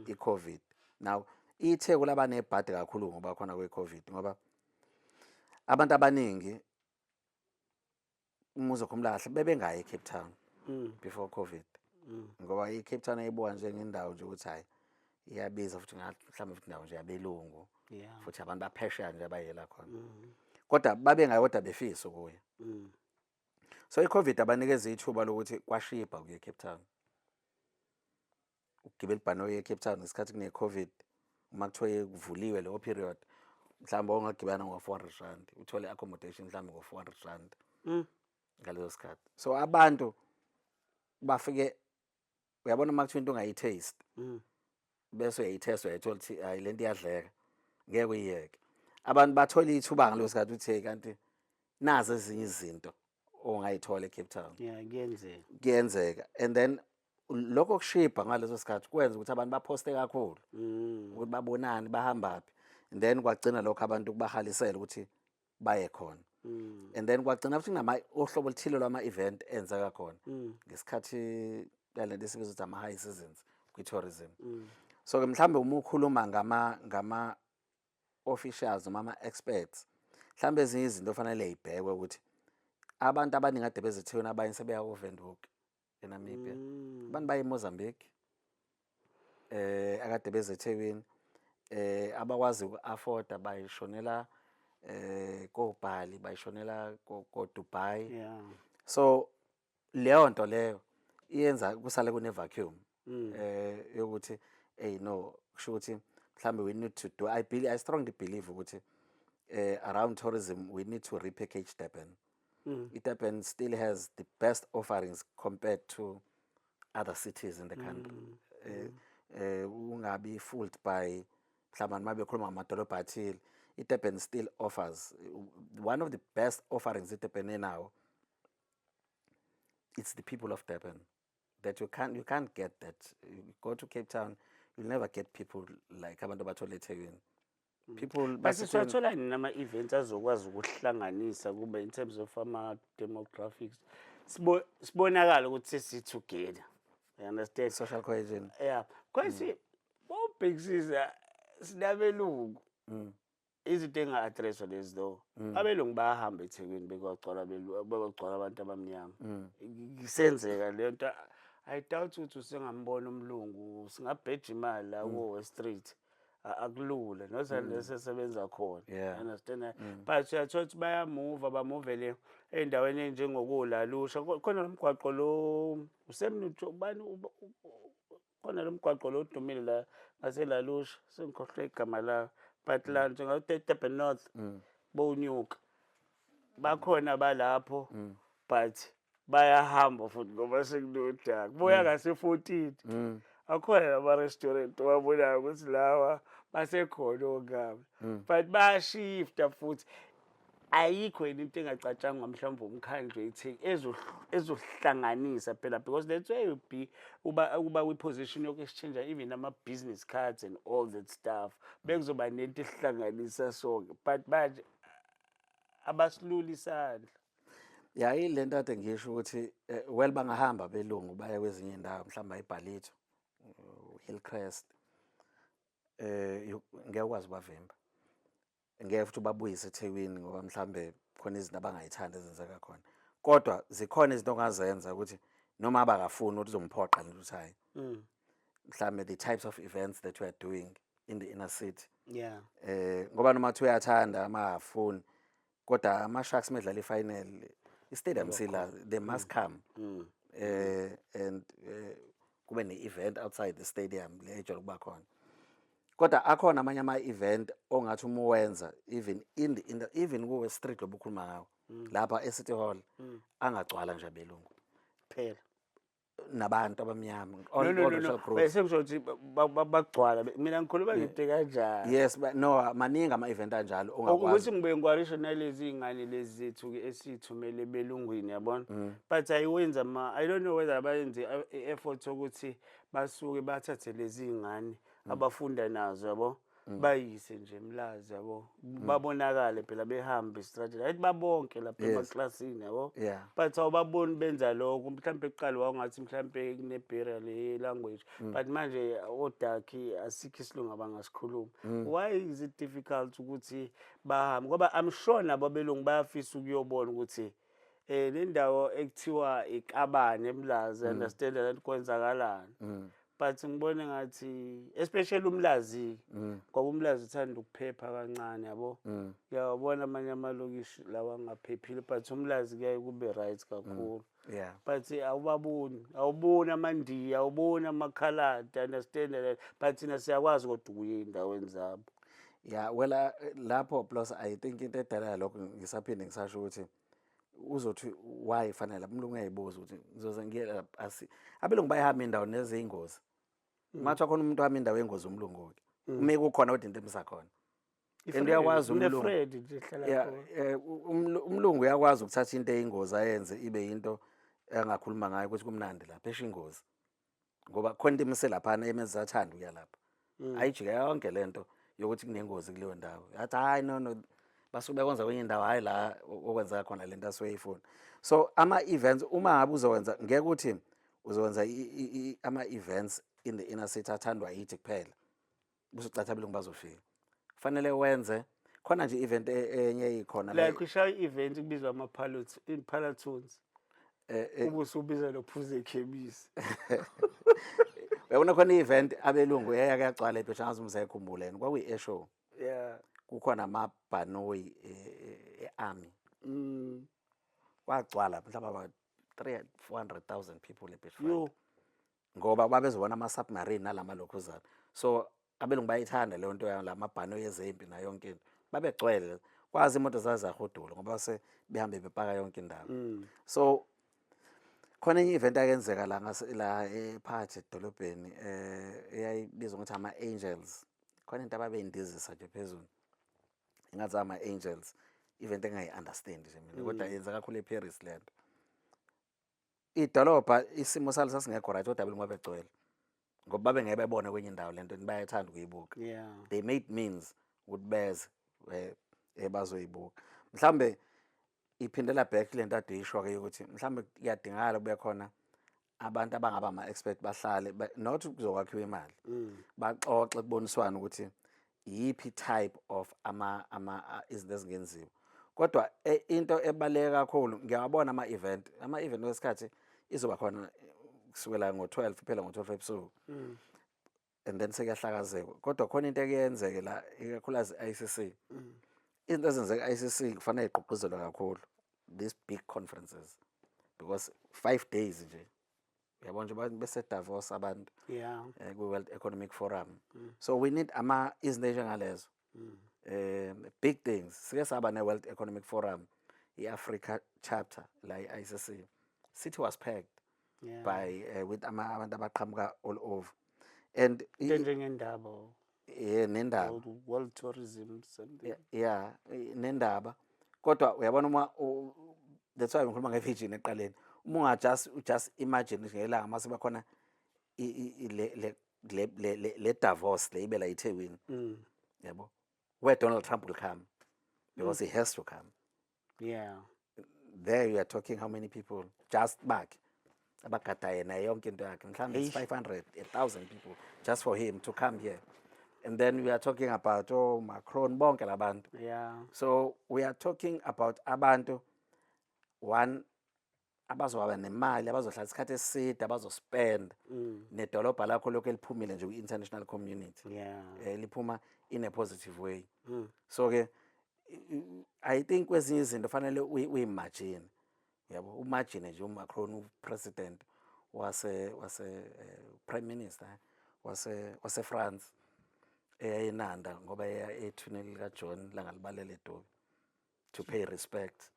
i-COVID. Now iTheku laba nebhadi kakhulu ngoba khona kwe-COVID, ngoba abantu abaningi, uma uzokhumbula kahle, bebengayi eCape Town before COVID, ngoba iCape Town ayibuka njengendawo nje ukuthi hayi, iyabiza, futhi ngathi mhlawumbe futhi indawo nje yabelungu, futhi abantu baphesheya nje abayela khona, kodwa babengayi, kodwa befisa ukuya. So i-COVID abanikeza ithuba lokuthi kwashibha ukuya eCape Town, ukugibela ibhanoyi eCape Town ngesikhathi kune-COVID. Uma kuthiwe kuvuliwe leyo period, mhlawumbe ongagibela ngo-R400, uthole accommodation mhlawumbe ngo-R400 ngaleso sikhathi. So abantu bafike Uyabona, uma kuthiwa into ungayi-taste bese uyayi-test, uyayithola ukuthi hayi, lento iyadleka, ngeke uyiyeke. Abantu bathola ithuba ngaleso sikhathi ukuthi, hey, kanti nazi ezinye izinto ongayithola eCape Town. Yeah, kuyenzeka. Kuyenzeka, and then lokho kushibha ngaleso sikhathi kwenza ukuthi abantu baphoste kakhulu ukuthi babonani, bahambaphi, and then kwagcina lokho abantu kubahalisela ukuthi baye khona. And then kwagcina futhi kunama ohlobo oluthile lwama-event enzeka khona ngesikhathi yalento esibiza ukuthi ama-high seasons kwi-tourism. So-ke mhlawumbe uma ukhuluma ngama officials noma ama-experts, mhlawumbe ezinye izinto ofanele y'bhekwe ukuthi abantu abaningi ade bezeThekwini, abanye sebeya ko-Windhoek eNamibia, abantu baye eMozambique, akade bezeThekwini, abakwazi uku-afforda bayishonela koBali, bayishonela ko-Dubai. So leyo nto leyo iyenza kusale kune vacuum yokuthi, hey, no, kusho ukuthi mhlambe we need to do, I strongly believe ukuthi around tourism we need to repackage Durban. Durban still has the best offerings compared to other cities in the country. Ungabi fooled by mhlawumbe uma bekhuluma ngamadolobha athile. I-Durban still offers one of the best offerings iDurban enawo. It's the people of Durban that you can't get that. You go to Cape Town, you'll never get people like abantu abathola eThekwini. People But baseThekwini- siwathola nini ama-events azokwazi ukuhlanganisa, kube in terms of ama-demographics, sibonakale ukuthi sesi-together, you understand? Social cohesion. Yeah, because bawubhekisisa sinabelungu, izinto enga-addresswa lezi though. Abelungu bayahamba eThekwini, bekwagcwala bekwagcwala abantu abamnyama. Isenzeka leyo nto. I doubt ukuthi usengambona umlungu singabheja imali la ko-West Street. Akulula nosesebenza khona. Understand? But uyathola ukuthi bayamuva, bamuvele ey'ndaweni ey'njengokuLa Lucia. Khona lo mgwaqo lo usemnutho bani, khona lo mgwaqo lo odumile la ngaseLa Lucia, sengikhohlwe igama lawo, but la njenga-Durban North bowunyuka, bakhona balapho, but bayahamba futhi ngoba sekunodaka, buya ngase-14, akhona nama-restaurant owabonayo ukuthi lawa basekhona ongaba, but bayashifta futhi. Ayikho yini into engacatshangwa mhlawumbe umkhandlu eTheku ezohlanganisa phela? Because that's where you be uba kwi-position yoku-exchange even ama-business cards and all that stuff, bekuzoba nento ehlanganisa sonke, but manje abasilula isandla. Ya, ile nto ade ngisho ukuthi well, bangahamba belungu baye kwezinye iy'ndawo, mhlawumbe ayiBallito, Hillcrest, ngeke ukwazi ubavimba, ngeke futhi ubabuyise eThekwini ngoba mhlambe khona izinto abangayithandi ezenzeka khona. Kodwa zikhona izinto ongazenza ukuthi noma abakafuni ukuthi uzomphoqa nje ukuthi hayi, mhlambe the types of events that we are doing in the inner city, ngoba noma kuthiwa uyathanda amahafuni, kodwa ama-Sharks medlala i-final, i-stadium sila, they must come, and kube ne-event outside the stadium le ejwayele ukuba khona. Kodwa akhona amanye ama-event ongathi uma uwenza even in the even kuwe street lobu ukhuluma ngawo lapha e-City Hall, angagcwala nje abelungu phela nabantu abamnyama, all, No, no, all no, racial no. groups. Bese kusho ukuthi bagcwala. Mina ngikhuluma ngento kanjani? Yes, but no, maningi ama-event anjalo ongakwazi. Ukuthi ngibuye ngiwarisho nalezi iy'ngane lezi zethu-ke esiy'thumele belungwini, yabona, but ayiwenza ma, I don't know whether bayenze i-effort yokuthi basuke bathathe lezi iy'ngane abafunda nazo, yabo, bayise nje eMlazi, yabo, babonakale phela behambe estradini, ayithi babonke lapha emaklasini, yabo. But awubaboni benza lokho. Mhlawumbe kuqala wawungathi mhlawumbe kune-barrier le language, but manje odakhi asikho isilungu abangasikhuluma. Why is it difficult ukuthi bahambe? Ngoba I'm sure nabo abelungu bayafisa ukuyobona ukuthi le ndawo ekuthiwa ikabane eMlazi, understand that kwenzakalani, but ngibone ngathi especially uMlazi, ngoba uMlazi uthanda ukuphepha kancane, yabo. Uyawabona amanye amalokishi lawa angaphephile, but uMlazi kuyaye kube right kakhulu. But awubaboni, awuboni amaNdiya, awuboni amakhaladi, understand that? But thina siyakwazi kodwa ukuya ey'ndaweni zabo. Yeah, well, lapho plus I think into edala lokho, ngisaphinde ngisasho ukuthi Uzothi why fanele umlungu uyayibuza ukuthi ngizoze ngiye lapha asi abelungu bayahamba indawo nezeyingozi. Ungathi khona umuntu ohamba indawo yengozi umlungu-ke uma kukhona kodwa into emisa khona. And uyakwazi umlungu. Fred nje hlala khona. Umlungu uyakwazi ukuthatha into eyingozi ayenze ibe into angakhuluma ngayo ukuthi kumnandi lapha, esho ingozi, ngoba khona into emise laphana emenza athanda ukuya lapha. Ayijike yonke lento yokuthi kunengozi kuleyo ndawo, yathi hayi, no, basuke bekwenza kwenye indawo, hhayi la okwenzeka khona lento asuke eyifuna. So ama-events, uma ngabe uzowenza, ngeke ukuthi uzowenza ama-events in the inner city athandwa yithi kuphela bese ucathi abelungu bazofika. Kufanele wenze khona nje i-event enye ikhona la. Like ushaya i-event kubizwa ama-pilots, in-pelotoons, ube usubiza nophuze ekhemisi. Uyabona, khona i-event abelungu eyake yagcwala eBhesha, ngazi umsayikhumbula yena, kwakuyi-air show. Kukhona amabhanoyi e-army. Kwagcwala mhlawumbe aba 3 400,000 people eBeachfront. Yo. Ngoba babezobona ama-submarine nalama lokhuzana. So abelungu bayithanda leyo nto, la mabhanoyi ezempi nayo yonke into. Babegcwele, kwazi imoto zazahudula ngoba base behambe bepaka yonke indawo. So khona enye i-event akenzeka la la ephakathi edolobheni, eyayibizwa ngokuthi ama-angels. Khona into ababeyindizisa nje phezulu ingathi ama-angels, event engayi-understand nje mina, kodwa yenza kakhulu eParis le nto. Idolobha isimo salo sasingekho right, kodwa abelungu babegcwele ngoba babengeke bebone kwenye indawo lento, bayethanda ukuyibuka. They made means ukuthi beze bazoyibuka. Mhlambe iphindela back lento ade isho-ke ukuthi mhlambe kuyadingakala kube khona abantu abangaba ama-expert, bahlale not kuzokwakhiwa imali, baxoxe, kuboniswane ukuthi iyiphi type of ama izinto ezingenziwa. Kodwa into ebaluleke kakhulu, ngiyawabona ama-event kwesikhathi izoba khona kusukela ngo-12 phela ngo-12 ebusuku and then sekuyahlakazekwa. Kodwa khona into ekuyenzeke la, ikakhulukazi i-ICC, izinto ezenzeka i-ICC kufanele igqugquzelwe kakhulu, these big conferences, because 5 days nje, uyabona nje abantu bese-Davos abantu kwi-World Economic Forum. So we need ama izinto enjengalezo, big things. Sike saba ne-World Economic Forum i-Africa chapter la i-ICC, city was packed by with ama abantu abaqhamuka all over and Into njengendaba. Nendaba. World tourism something. Yeah, nendaba. Kodwa uyabona uma that's why ngikhuluma nge-vision ekuqaleni, uma unga just imagine nje ngelanga mase bakhona le Davos le ibe la eThekwini, yabo, where Donald Trump will come because he has to come. There you are talking how many people just bakhe abagada yena yonke into yakhe, mhlawumbe it's Eish. 500, 1000 people just for him to come here. And then we are talking about, oh, Macron, bonke labantu. So we are talking about abantu one abazoba nemali, abazohlala isikhathi eside, abazospend nedolobha lakho lokhu eliphumile nje kwi-international community, liphuma in a positive way. So ke I think kwezinye izinto fanele uyi-imagine, yabo, imagine nje uMacron, upresident wase prime minister wase France, eyayinanda ngoba eya ethuneni lika John Langalibalele Dube to pay respect.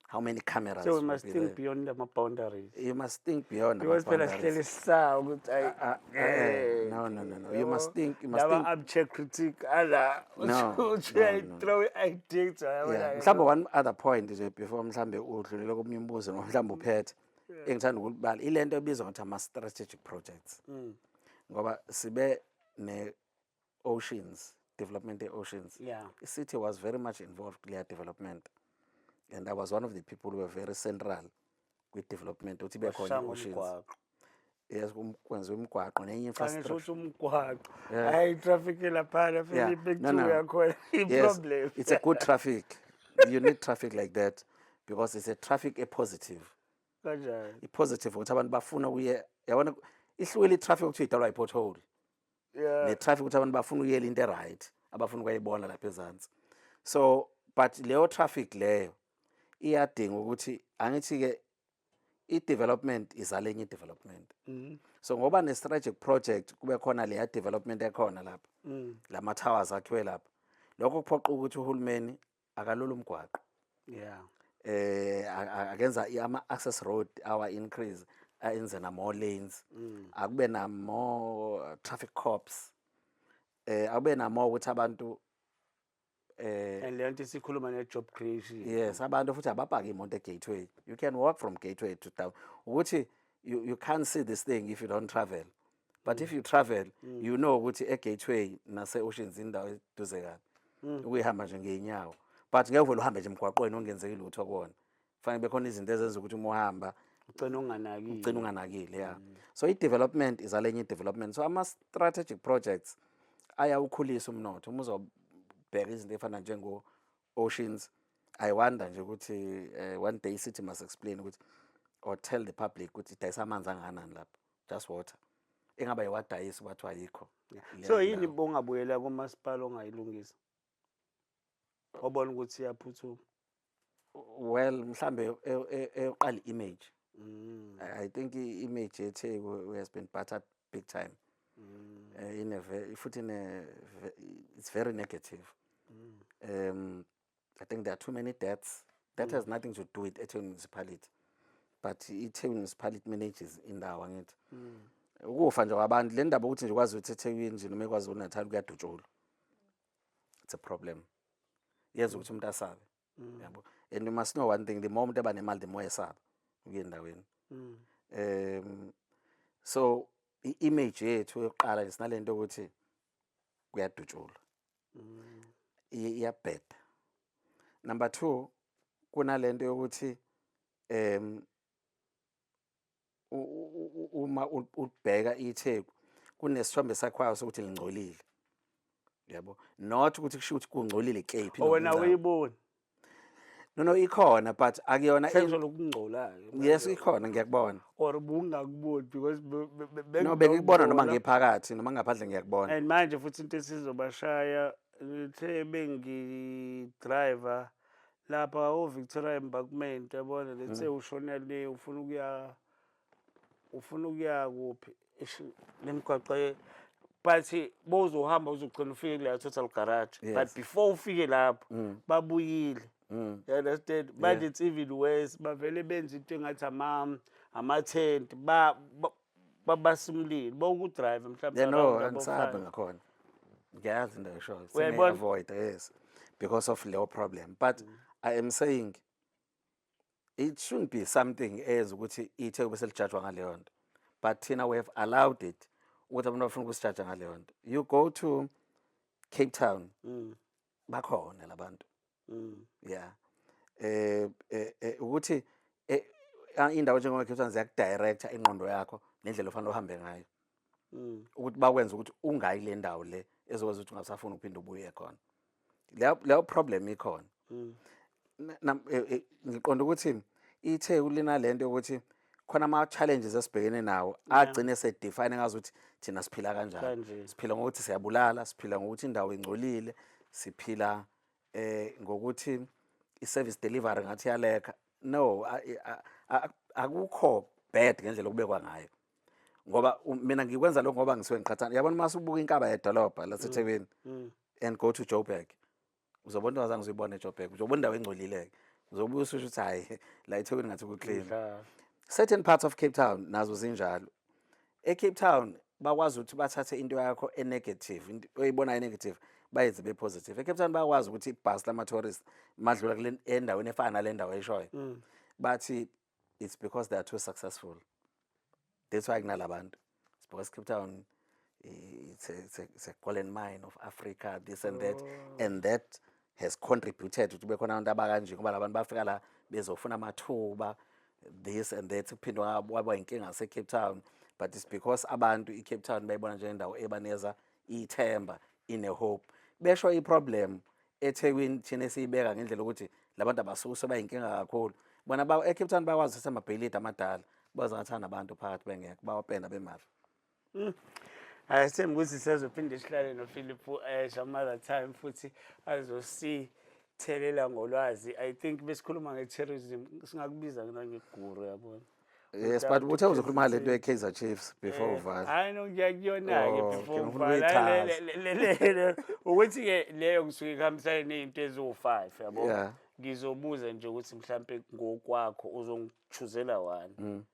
How many cameras So we will must be think there? beyond ama-boundaries. You must think beyond Because phela ama-boundaries. sihleli sisawa ukuthi ayi, No, you must think, you must laba think. Armchair critic ala No, uthi no, no. uyayi-throw i-idea kuthiwa, yabona. Mhlawumbe one other point nje before mhlambe udlulele komunye umbuzo noma mhlawumbe uphethe, engithanda ukubala ile nto ebizwa ngokuthi ama-strategic projects, ngoba sibe ne-oceans development, e-oceans. I-city was very much involved kuleya development and I was one of the people who were very central kwi-development ukuthi ibe khona Washaya i-oceans. ngomgwaqo. Yes, kwenziwa imigwaqo nenye Cha, ngisho infrastructure. ukuthi umgwaqo, hayi, traffic laphana, Philip, No, no. yakhona Yes, i-problem. it's a good traffic. You need traffic like that because it's a traffic a positive. Kanjani? I-positive ukuthi abantu bafuna ukuye, yabona, ihlukile i-traffic ukuthi idalwa i-pothole ne-traffic ukuthi abantu bafuna ukuyela into e-right abafuna ukuyibona lapha ezansi. So but leyo traffic leyo iyadinga ukuthi, angithi-ke i-development izala enye i-development. So ngoba ne-strategic project kube khona leya development ekhona lapha, lama towers akhiwe lapha, lokho kuphoqa ukuthi uhulumeni akalula umgwaqo. Akenza ama-access road awa increase, ayenze na more lanes, akube na more traffic cops, akube na more ukuthi abantu And leyo nto isikhuluma ne-job creation. Yes, abantu futhi abapaki imoto e-Gateway. You can walk from Gateway to town. Ukuthi you can't see this thing if you don't travel, but if you travel, you know ukuthi e-Gateway nase-Oceans indawo eduze kabi ukuyihamba nje ngey'nyawo, but ngeke uvele uhambe nje emgwaqweni ongenzeki lutho kuwona. Kufanele bekhona izinto ezenza ukuthi uma uhamba ugcine unganakile. Ugcine unganakile, yeah. So i-development izalenye i-development. So ama-strategic projects ayawukhulisa umnotho. Uma uzobheka izinto ey'fana njengo-Oceans, I wonder nje ukuthi one day city must explain ukuthi or tell the public ukuthi idayisa amanzi angakanani lapho, just water engaba yiwadayisa kwathiwa ayikho leyo So yini ndawo. bongabuyela kumasipala ongayilungisa, obona ukuthi iyaphuthuma? Well, mhlambe eyoqala i-image. I think i-image yeTheku has been battered big time in a futhi in a it's very negative. I think there are too many deaths that has nothing to do with eThekwini Municipality, but iThekwini Municipality manages indawo, angithi? Ukufa nje kwabantu, le ndaba ukuthi nje kwazi ukuthi eThekwini nje noma eKwaZulu Natal kuyadutshulwa, it's a problem, yenza ukuthi umuntu asabe, yabo. And you must know one thing: the more umuntu eba nemali, the more esaba ukuya endaweni. So i-image yethu yokuqala nje sinalento ukuthi kuyadutshulwa, iyabheda. Number two, kunalento yokuthi uma ubheka iTheku kunesithombe sakwayo sokuthi lingcolile, yabo, not ukuthi kusho ukuthi kungcolile kephi. O wena noma uyiboni? No, ikhona, but akuyona Sengisho lokungcola-ke. Yes, ikhona, ngiyakubona. Or bungakuboni because No, bengikubona noma bengingakubona. ngiphakathi noma ngaphandle, ngiyakubona. And manje futhi into esizobashaya, ngithe bengi-driver lapha o-Victoria Embankment, yabona, let's say ushona le, ufuna ukuya kuphi. Eish, le migwaqo but bowuzohamba uzogcina ufike kuleya Total Garage, but before ufike lapho babuyile. You understand? Manje it's even worse, bavele benza into engathi ama-tent, babasa umlilo bowuku-drive mhlawumbe Yeah, no, around abo angisabi 5. Ngakhona ngiyazi into eshoyo. Uyayibona? Avoid, yes, because of leyo problem, but I am saying it shouldn't be something eyenza ukuthi iTheku bese lijajwa ngaleyo nto, but thina we have allowed it ukuthi abantu bafuna ukusijaja ngaleyo nto. You go to Cape Town, bakhona labantu. Yeah, ukuthi indawo njengoba Cape Town ziyakudirecta ingqondo yakho nendlela ofanele uhambe ngayo ukuthi bakwenze ukuthi ungayi le ndawo le ezokwenza ukuthi ungasafuni ukuphinde ubuye khona. Leyo problem ikhona. Ngiqonda ukuthi iTheku linalento yokuthi khona ama-challenges esibhekene nawo agcine sedefine ngazuthi thina siphila kanjani. Kanje. Siphila ngokuthi siyabulala, siphila ngokuthi indawo ingcolile, siphila ngokuthi i-service delivery ngathi iyalekha. No, akukho bad ngendlela okubekwa ngayo, ngoba mina ngikwenza lokho ngoba ngisuke ngiqhathana, yabona. Uma usubuka inkaba yedolobha laseThekwini and go to Joburg, uzobona into ongazange uzuyibone eJoburg. Uzobona indawo engcolile-ke, uzobuya ususho ukuthi hhayi, la eThekwini ngathi ku-clean. Certain parts of Cape Town nazo zinjalo. E-Cape Town bakwazi ukuthi bathathe into yakho e-negative, into oyibonayo e-negative, bayenze be-positive. E-Cape Town bayakwazi ukuthi ibhasi lama-tourist madlula kule endaweni efana nale ndawo eshoyo, bathi it's because they are too successful, that's why kunalabantu. It's because Cape Town, it's a golden mine of Africa, this and that, and that has contributed ukuthi kube khona abantu abakanje, ngoba labantu bafika la bezofuna amathuba, this and that. Kuphinde kwaba inkinga yase-Cape Town, but it's because abantu i-Cape Town bayibona njengendawo ebanikeza ithemba, ine-hope. Besho i-problem eThekwini thina esiyibeka ngendlela ukuthi labantu abasuke sebayinkinga kakhulu. Bona e-Cape Town bayakwazi ukuthatha amabhilidi amadala, baze ngathanda abantu phakathi bengekho, bawapenda bemahle. Hayi, sithemba ukuthi sizophinde sihlale noPhilip some other time futhi azosithelela ngolwazi. I think besikhuluma nge-tourism, singakubiza nangeguru, yabona. Yes, but uthe uzokhuluma ngale nto ye-Kaizer Chiefs before uvala. Hayi no, ngiyakuyona-ke Oh, before okay, ngifuna ngivala. ukuyichaza. Ukuthi-ke leyo ngisuke kuhambisane ney'nto eziwu-5, yabo. Ngizobuza nje ukuthi mhlampe ngokwakho uzongichuzela one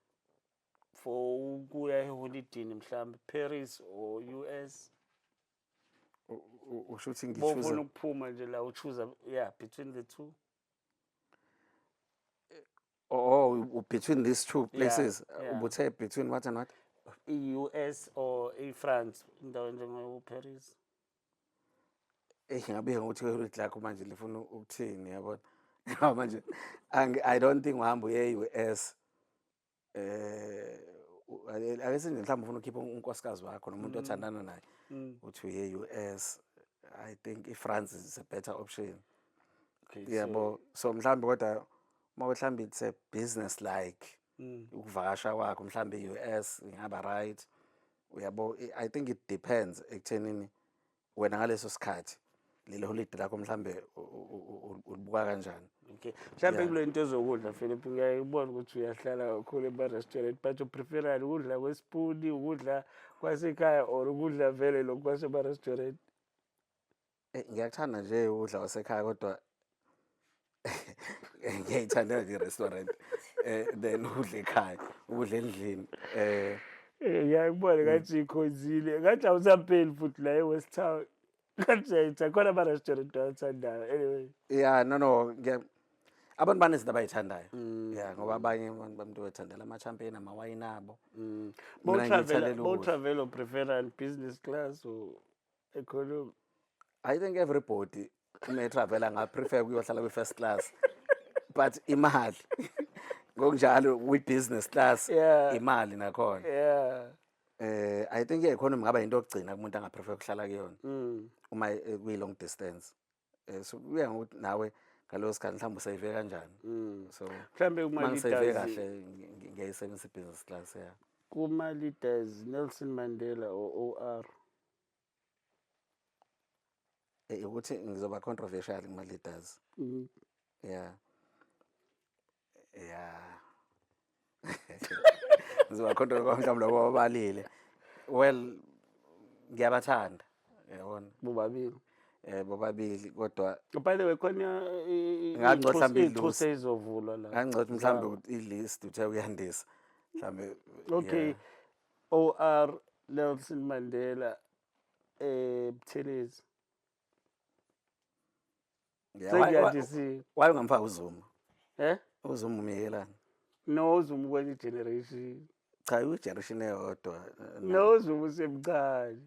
for ukuya eholidini, mhlampe Paris or US? Usho ukuthi Bofuna ngi-choose ukuphuma nje la, u-choose, yeah, between the two. Oh, between these two places? Yeah. Ubuthe between what and what? I-US or i-France, indawo njengo-Paris. Eh, ngabe ngokuthi iholidi lakho manje lifuna ukuthini, yabona? Ngoba manje I don't think uhamba uye e-US, ake sithi mhlawumbe ufuna ukukhipha unkosikazi wakho nomuntu othandana naye, uthi uye e-US. I think i-France is a better option. Okay. Yabo, so mhlawumbe, kodwa uma mhlawumbe it's a business like ukuvakasha kwakho, mhlawumbe i-US ingaba right, uyabo. I think it depends ekuthenini wena ngaleso sikhathi leli holiday lakho mhlambe ulibuka kanjani. Okay, mhlawumbe kule nto ezokudla, Philip, ngiyayibona ukuthi uyahlala kakhulu ema-restaurant, but u-preferani, ukudla kwesipuni, ukudla kwasekhaya or ukudla vele lokhu kwasema-restaurant? Ngiyakuthanda nje ukudla kwasekhaya, kodwa ngiyayithandela nje i-restaurant then ukudla ekhaya, ukudla endlini. Ngiyakubona ngathi ikhonzile, ngathi awusapheli futhi la e-West Town, ngathi uyayitha khona ama-restaurant awathandayo anyway. Yeah, no, abantu banezinto abayithandayo, yeah, ngoba abanye abantu bantu bethandela ama-champagne, amawayini abo. Mina ngiyithandela ukudla. Bow-travel, u-preferani, business class or economy? I think everybody uma e-travel anga-prefer ukuyohlala kwi-first class, but imali ngokunjalo kwi-business class, imali nakhona. I think i-economy ngaba into yokugcina kumuntu anga-prefer ukuhlala kuyona uma kwi-long distance. So kuya ngokuthi nawe ngaleso sikhathi mhlawumbe u-save kanjani. So Mhlambe uma ngi-save kuma-leaders, kahle, ngiyayisebenzisa i-business class, yeah. Kuma-leaders, Nelson Mandela or OR? Ukuthi ngizoba controversial kuma-leaders. Yeah, ngizoba controversial mhlawumbe labo ababalile. Well, ngiyabathanda, yabona. Bobabili. Bobabili, kodwa By the way, khona Ngangcono mhlawumbe ichuse izovulwa la. Ngangcono mhlawumbe ukuthi i-list uthe uyandisa mhlawumbe. Okay. OR, Nelson Mandela, Buthelezi. Yeah, why Sengiyandisile. Why ungamfaki uZuma? Eh? UZuma umikelani? No, uZuma kwenye generation. Cha, i-generation eyodwa. No, uZuma usemncane.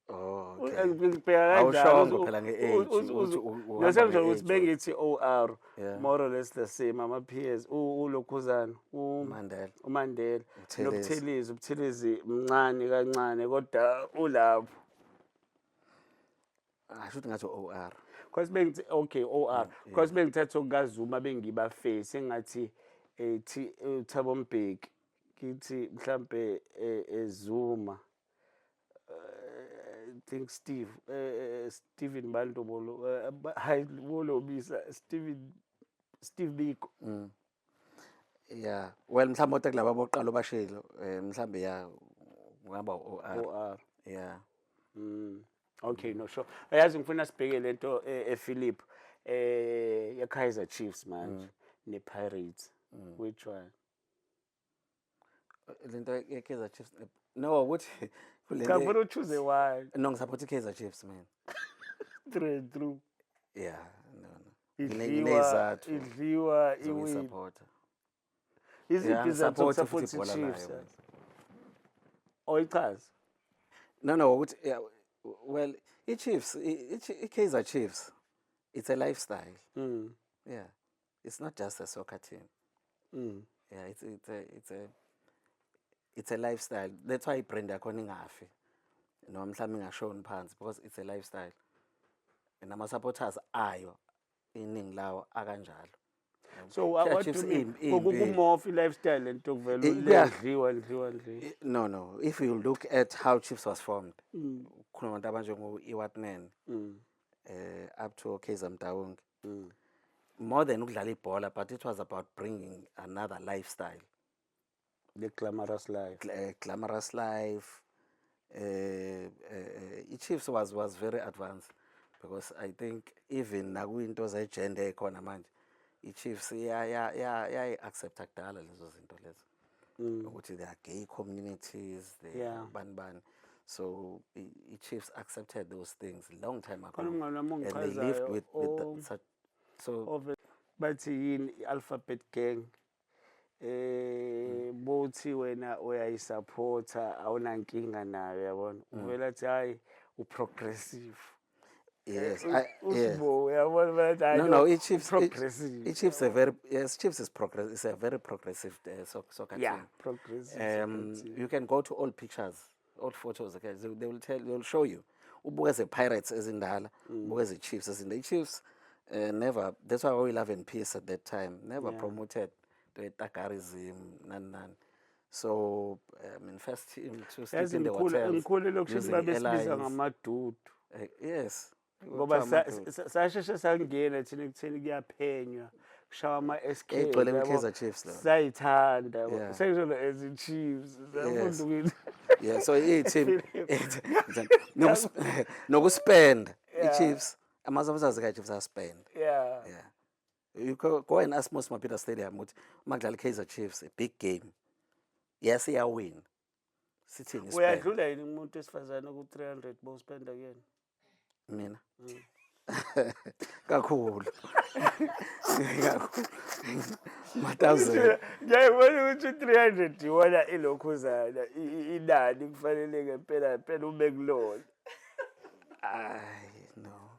Oh, okay. Ngibheka kanjalo. Awushongo phela nge-age, ukuthi uhamba Ngisemzwa ukuthi nge-age. Bengithi OR more or less the same, ama peers, ulokhuzana, Mandela. uMandela. Buthelezi. NoButhelezi, uButhelezi mncane kancane kodwa ulapho. Asho ukuthi ngathi OR. Cause bengithi okay, OR, cause bengithatha okukaZuma, bengiba face engathi thi Thabo Mbeki, ngithi mhlambe Zuma, I think Steve, Stephen Bantu Bolo, hayi, Bolobisa, Stephen, Steve Biko. Yeah, well, mhlawumbe kodwa kulaba bokuqala obashilo, mhlawumbe, ya, kungaba u-OR. OR. Yeah. Okay, no, sure. Yazi ngifuna sibheke lento, ePhilip, ye Kaizer Chiefs manje ne Pirates. Which one? Lento ye-Kaizer Chiefs, no, ukuthi kule Cha, ngifuna u-choose one. No, ngi-support i-Kaizer Chiefs, man. Through and through. Yeah, no. Idliwa Nginey'zathu idliwa iwin. zokuyi-supporta. Iziphi Yeah, izathu ngi-support zoku-support futhi ibhola i-Chiefs? layo. Oyichaza. No, ukuthi, yeah, well, i-Chiefs, i-Kaizer Chiefs, it's a lifestyle. Yeah. It's not just a soccer team. Yeah, it's a lifestyle. That's why i-brand yakhona ingafi. Noma mhlawumbe ingashoni phansi, because it's a lifestyle. And ama-supporters ayo, iningi lawo akanjalo. So what, Kaizer what do Chiefs you mean? imbi. Ku-more lifestyle lento kuvela ledliwa lidliwa lidliwa. No. If you look at how Chiefs was formed, khona abantu abanjengo-Ewart Nene, up to Kaizer Motaung. More than ukudlala ibhola, but it was about bringing another lifestyle. The glamorous life. Glamorous life. I-Chiefs was very advanced. Because I think even nakwinto ze-gender ekhona manje, i-Chiefs yayi-accepta kudala lezo zinto lezo, ukuthi there are gay communities there, bani bani. So i-Chiefs accepted those things long time ago Khona umngani wami and they lived ongichazayo with the, such, so bathi yini, i-alphabet gang, bothi wena uyayisupporta, awunankinga nayo, yabona, uvela athi, "Hayi, uprogressive." Yes, I, yes. Usibo, uyabona, bathi, "Hayi, No, i-Chiefs progressive." I-Chiefs a very, yes, Chiefs is a very progressive soccer team. Progressive soccer team. You can go to old pictures, old photos, okay, they will tell, they will show you. Ubuke ze-Pirates ezindala, ubuke ze-Chiefs ezindala. I-Chiefs never, that's why we Love and Peace at that time never promoted the tagarism, nani nani. So I mean, first team to sleep Yazi in the ngikhule hotels ngikhule elokishini using babesibiza airlines. ngamadudu. Yes. Ngoba Kuthiwa amadudu. sasheshe sangena thina ekutheni kuyaphenywa, kushawa ama-SK. Eyigcwele Yabo. kwi-Kaizer Chiefs lo. Sayithanda, yabo. Sengisholo as i-Chiefs safunda ukuthi Yeah, so i-team nokuspend, i-Chiefs, ama-supporters ka-Chiefs ayaspend. Yeah, you go and ask Moses Mabhida Stadium ukuthi uma kudlala i-Kaizer Chiefs, a big game, yes, iyawina, sithini i-spend? Uyadlula yini umuntu wesifazane ku-300 bowuspenda kuyena? Mina kakhulu kakhulu, ma-thousand. Ngiyayibona ukuthi u-300 iwona ilokhuzana, inani kufanele ngempela ngempela ube kulona. Ay, no.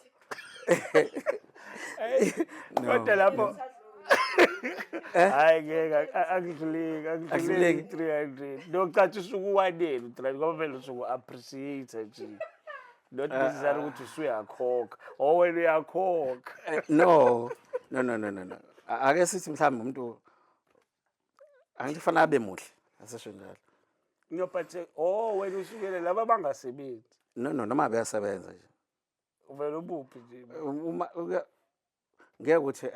Kodwa lapho, hhayi, ngeke, akudluleki, akudluleki. Akudluleki? 300 nocathi usuke uwanele u-300, ngoba vele usuke u-appreciate nje, not necessarily ukuthi usuyakhokha or wena uyakhokha. No, no, no, no, no, no. Ake sithi mhlawumbe umuntu, angithi kufanele abe muhle, asisho njalo. No, but oh, wena usukele laba abangasebenzi. No, noma beyasebenza nje. Uvele ubuphi nje? Uma ngeke ukuthi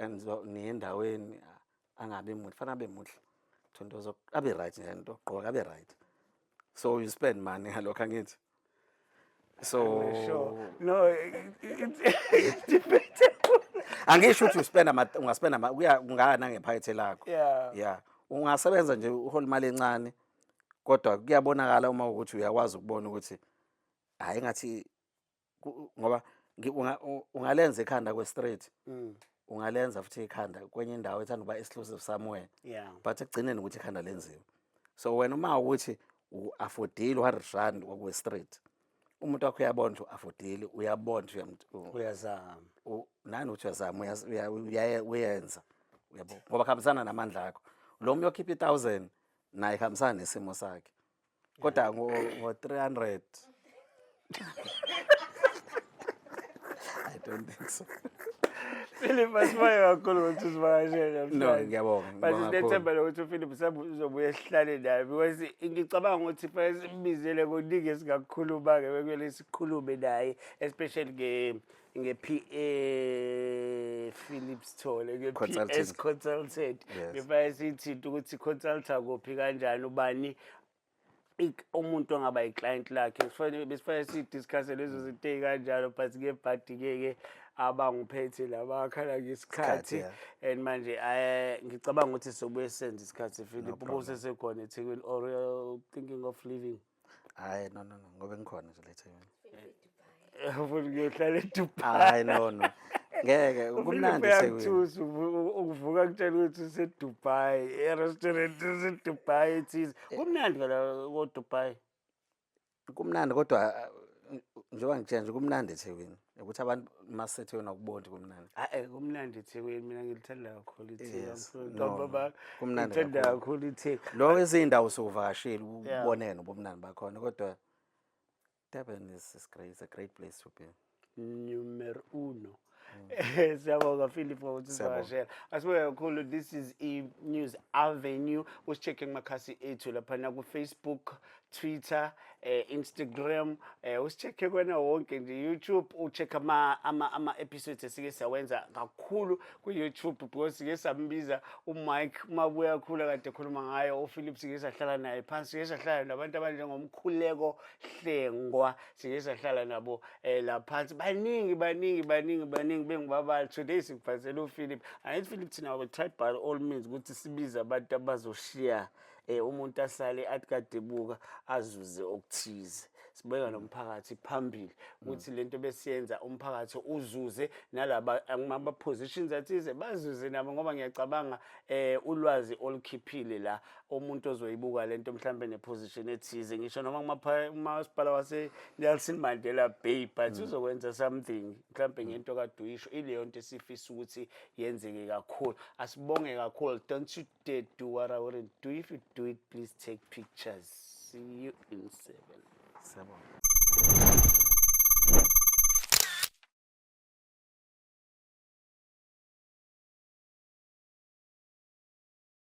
niye endaweni angabi muhle, fanele abe muhle, into abe right nje, into ogqoka abe right. So you spend money ngalokho, angithi? So Sure, no, it's debatable. Angisho ukuthi uspend ama, ungaspend ama, kuya kungana nangephakethe lakho. Yeah, ungasebenza nje uhola imali encane, kodwa kuyabonakala uma ukuthi uyakwazi ukubona ukuthi hayi, ngathi ngoba ungalenza ikhanda kwe-street, ungalenza futhi ikhanda kwenye indawo ethanda ukuba exclusive somewhere, but ekugcineni ukuthi ikhanda lenziwe. So wena uma ukuthi u-affordile u-R100 wakwe-street, umuntu wakho uyabona ukuthi u-affordile, uyabona ukuthi Uyazama. Nani ukuthi uyazama, uyenza, uyabo, ngoba kuhambisana namandla akho. Lo munye okhipha i-1000 naye kuhambisana nesimo sakhe, kodwa ngo-300, I don't think so. Philip, asibonge kakhulu ukuthi usivakashele No, namhlanje. ngiyabonga, But ngibonga sinethemba lokuthi uPhilip uzobuye sihlale naye, because ngicabanga ukuthi fanele simbizele, kuningi esingakukhuluma-ke, bekumele sikhulume naye, especially nge-PA Philip Sithole, nge-PS Consulting. Consultant. Yes. Befanele siyithinte ukuthi consulta kuphi, kanjani, ubani umuntu ongaba i-client lakhe. Kufanele, besifanele siyidiscusse lezo zinto ey'kanjalo, but ngebhadi-ke ke abangiphethe la bakhala ngesikhathi. And manje ngicabanga ukuthi sobuye senze isikhathi, Philip, uma usesekhona eThekwini, or you're thinking of leaving? Hayi, no, ngoba ngikhona nje la eThekwini. Ufuna ukuyohlala eDubai? Hayi, no, ngeke, kumnandi eThekwini. Uyakuthusa ukuvuka kutshela ukuthi useDubai, e-restaurant useDubai ethize. Kumnandi kala koDubai? Kumnandi, kodwa njengoba ngitshela nje, kumnandi eThekwini, ukuthi abantu masiseThekwini akuboni ukuthi kumnandi. Hayi, kumnandi eThekwini, mina ngilithanda kakhulu iTheku. Yes, I'm no, sorry, baba, kumnandi ngilithanda kakhulu. kakhulu iTheku. Lo ezindawo usuvakashile, ubone nobumnandi bakhona, kodwa Durban is great, it's a great place to be. Numero uno. Siyabonga, Philip, ngokuthi Siyabonga. usivakashela. Asibonge kakhulu. This is i-News Avenue. Usi-check-e kumakhasi ethu laphana ku-Facebook, Twitter. Instagram, usi-check kwena wonke nje, YouTube, u-check ama episodes esike sawenza kakhulu ku YouTube, because sike sambiza uMike Mabuya khula kade ekhuluma ngayo, uPhilip sike sahlala naye phansi, sike sahlala nabantu abanjengomkhuleko Hlengwa, sike sahlala nabo la phansi. Baningi, baningi, baningi, baningi bengibabala. Today sikuphathele uPhilip. Angithi Philip, thina we try by all means ukuthi sibize abantu abazoshiya umuntu asale athi kade buka azuze okuthize. Sibeka nomphakathi phambili ukuthi lento besiyenza umphakathi uzuze, nalaba ama positions athize bazuze nabo, ngoba ngiyacabanga ulwazi olukhiphile la, umuntu ozoyibuka lento mhlambe neposition ethize, ngisho noma kumasipala wase Nelson Mandela Bay, but uzokwenza something mhlambe ngento kade uyisho. Ileyo nto esifisa ukuthi yenzeke kakhulu. Asibonge kakhulu. Don't you dare do what I wouldn't do. If you do it, please take pictures. See you in 7. Siyabonga.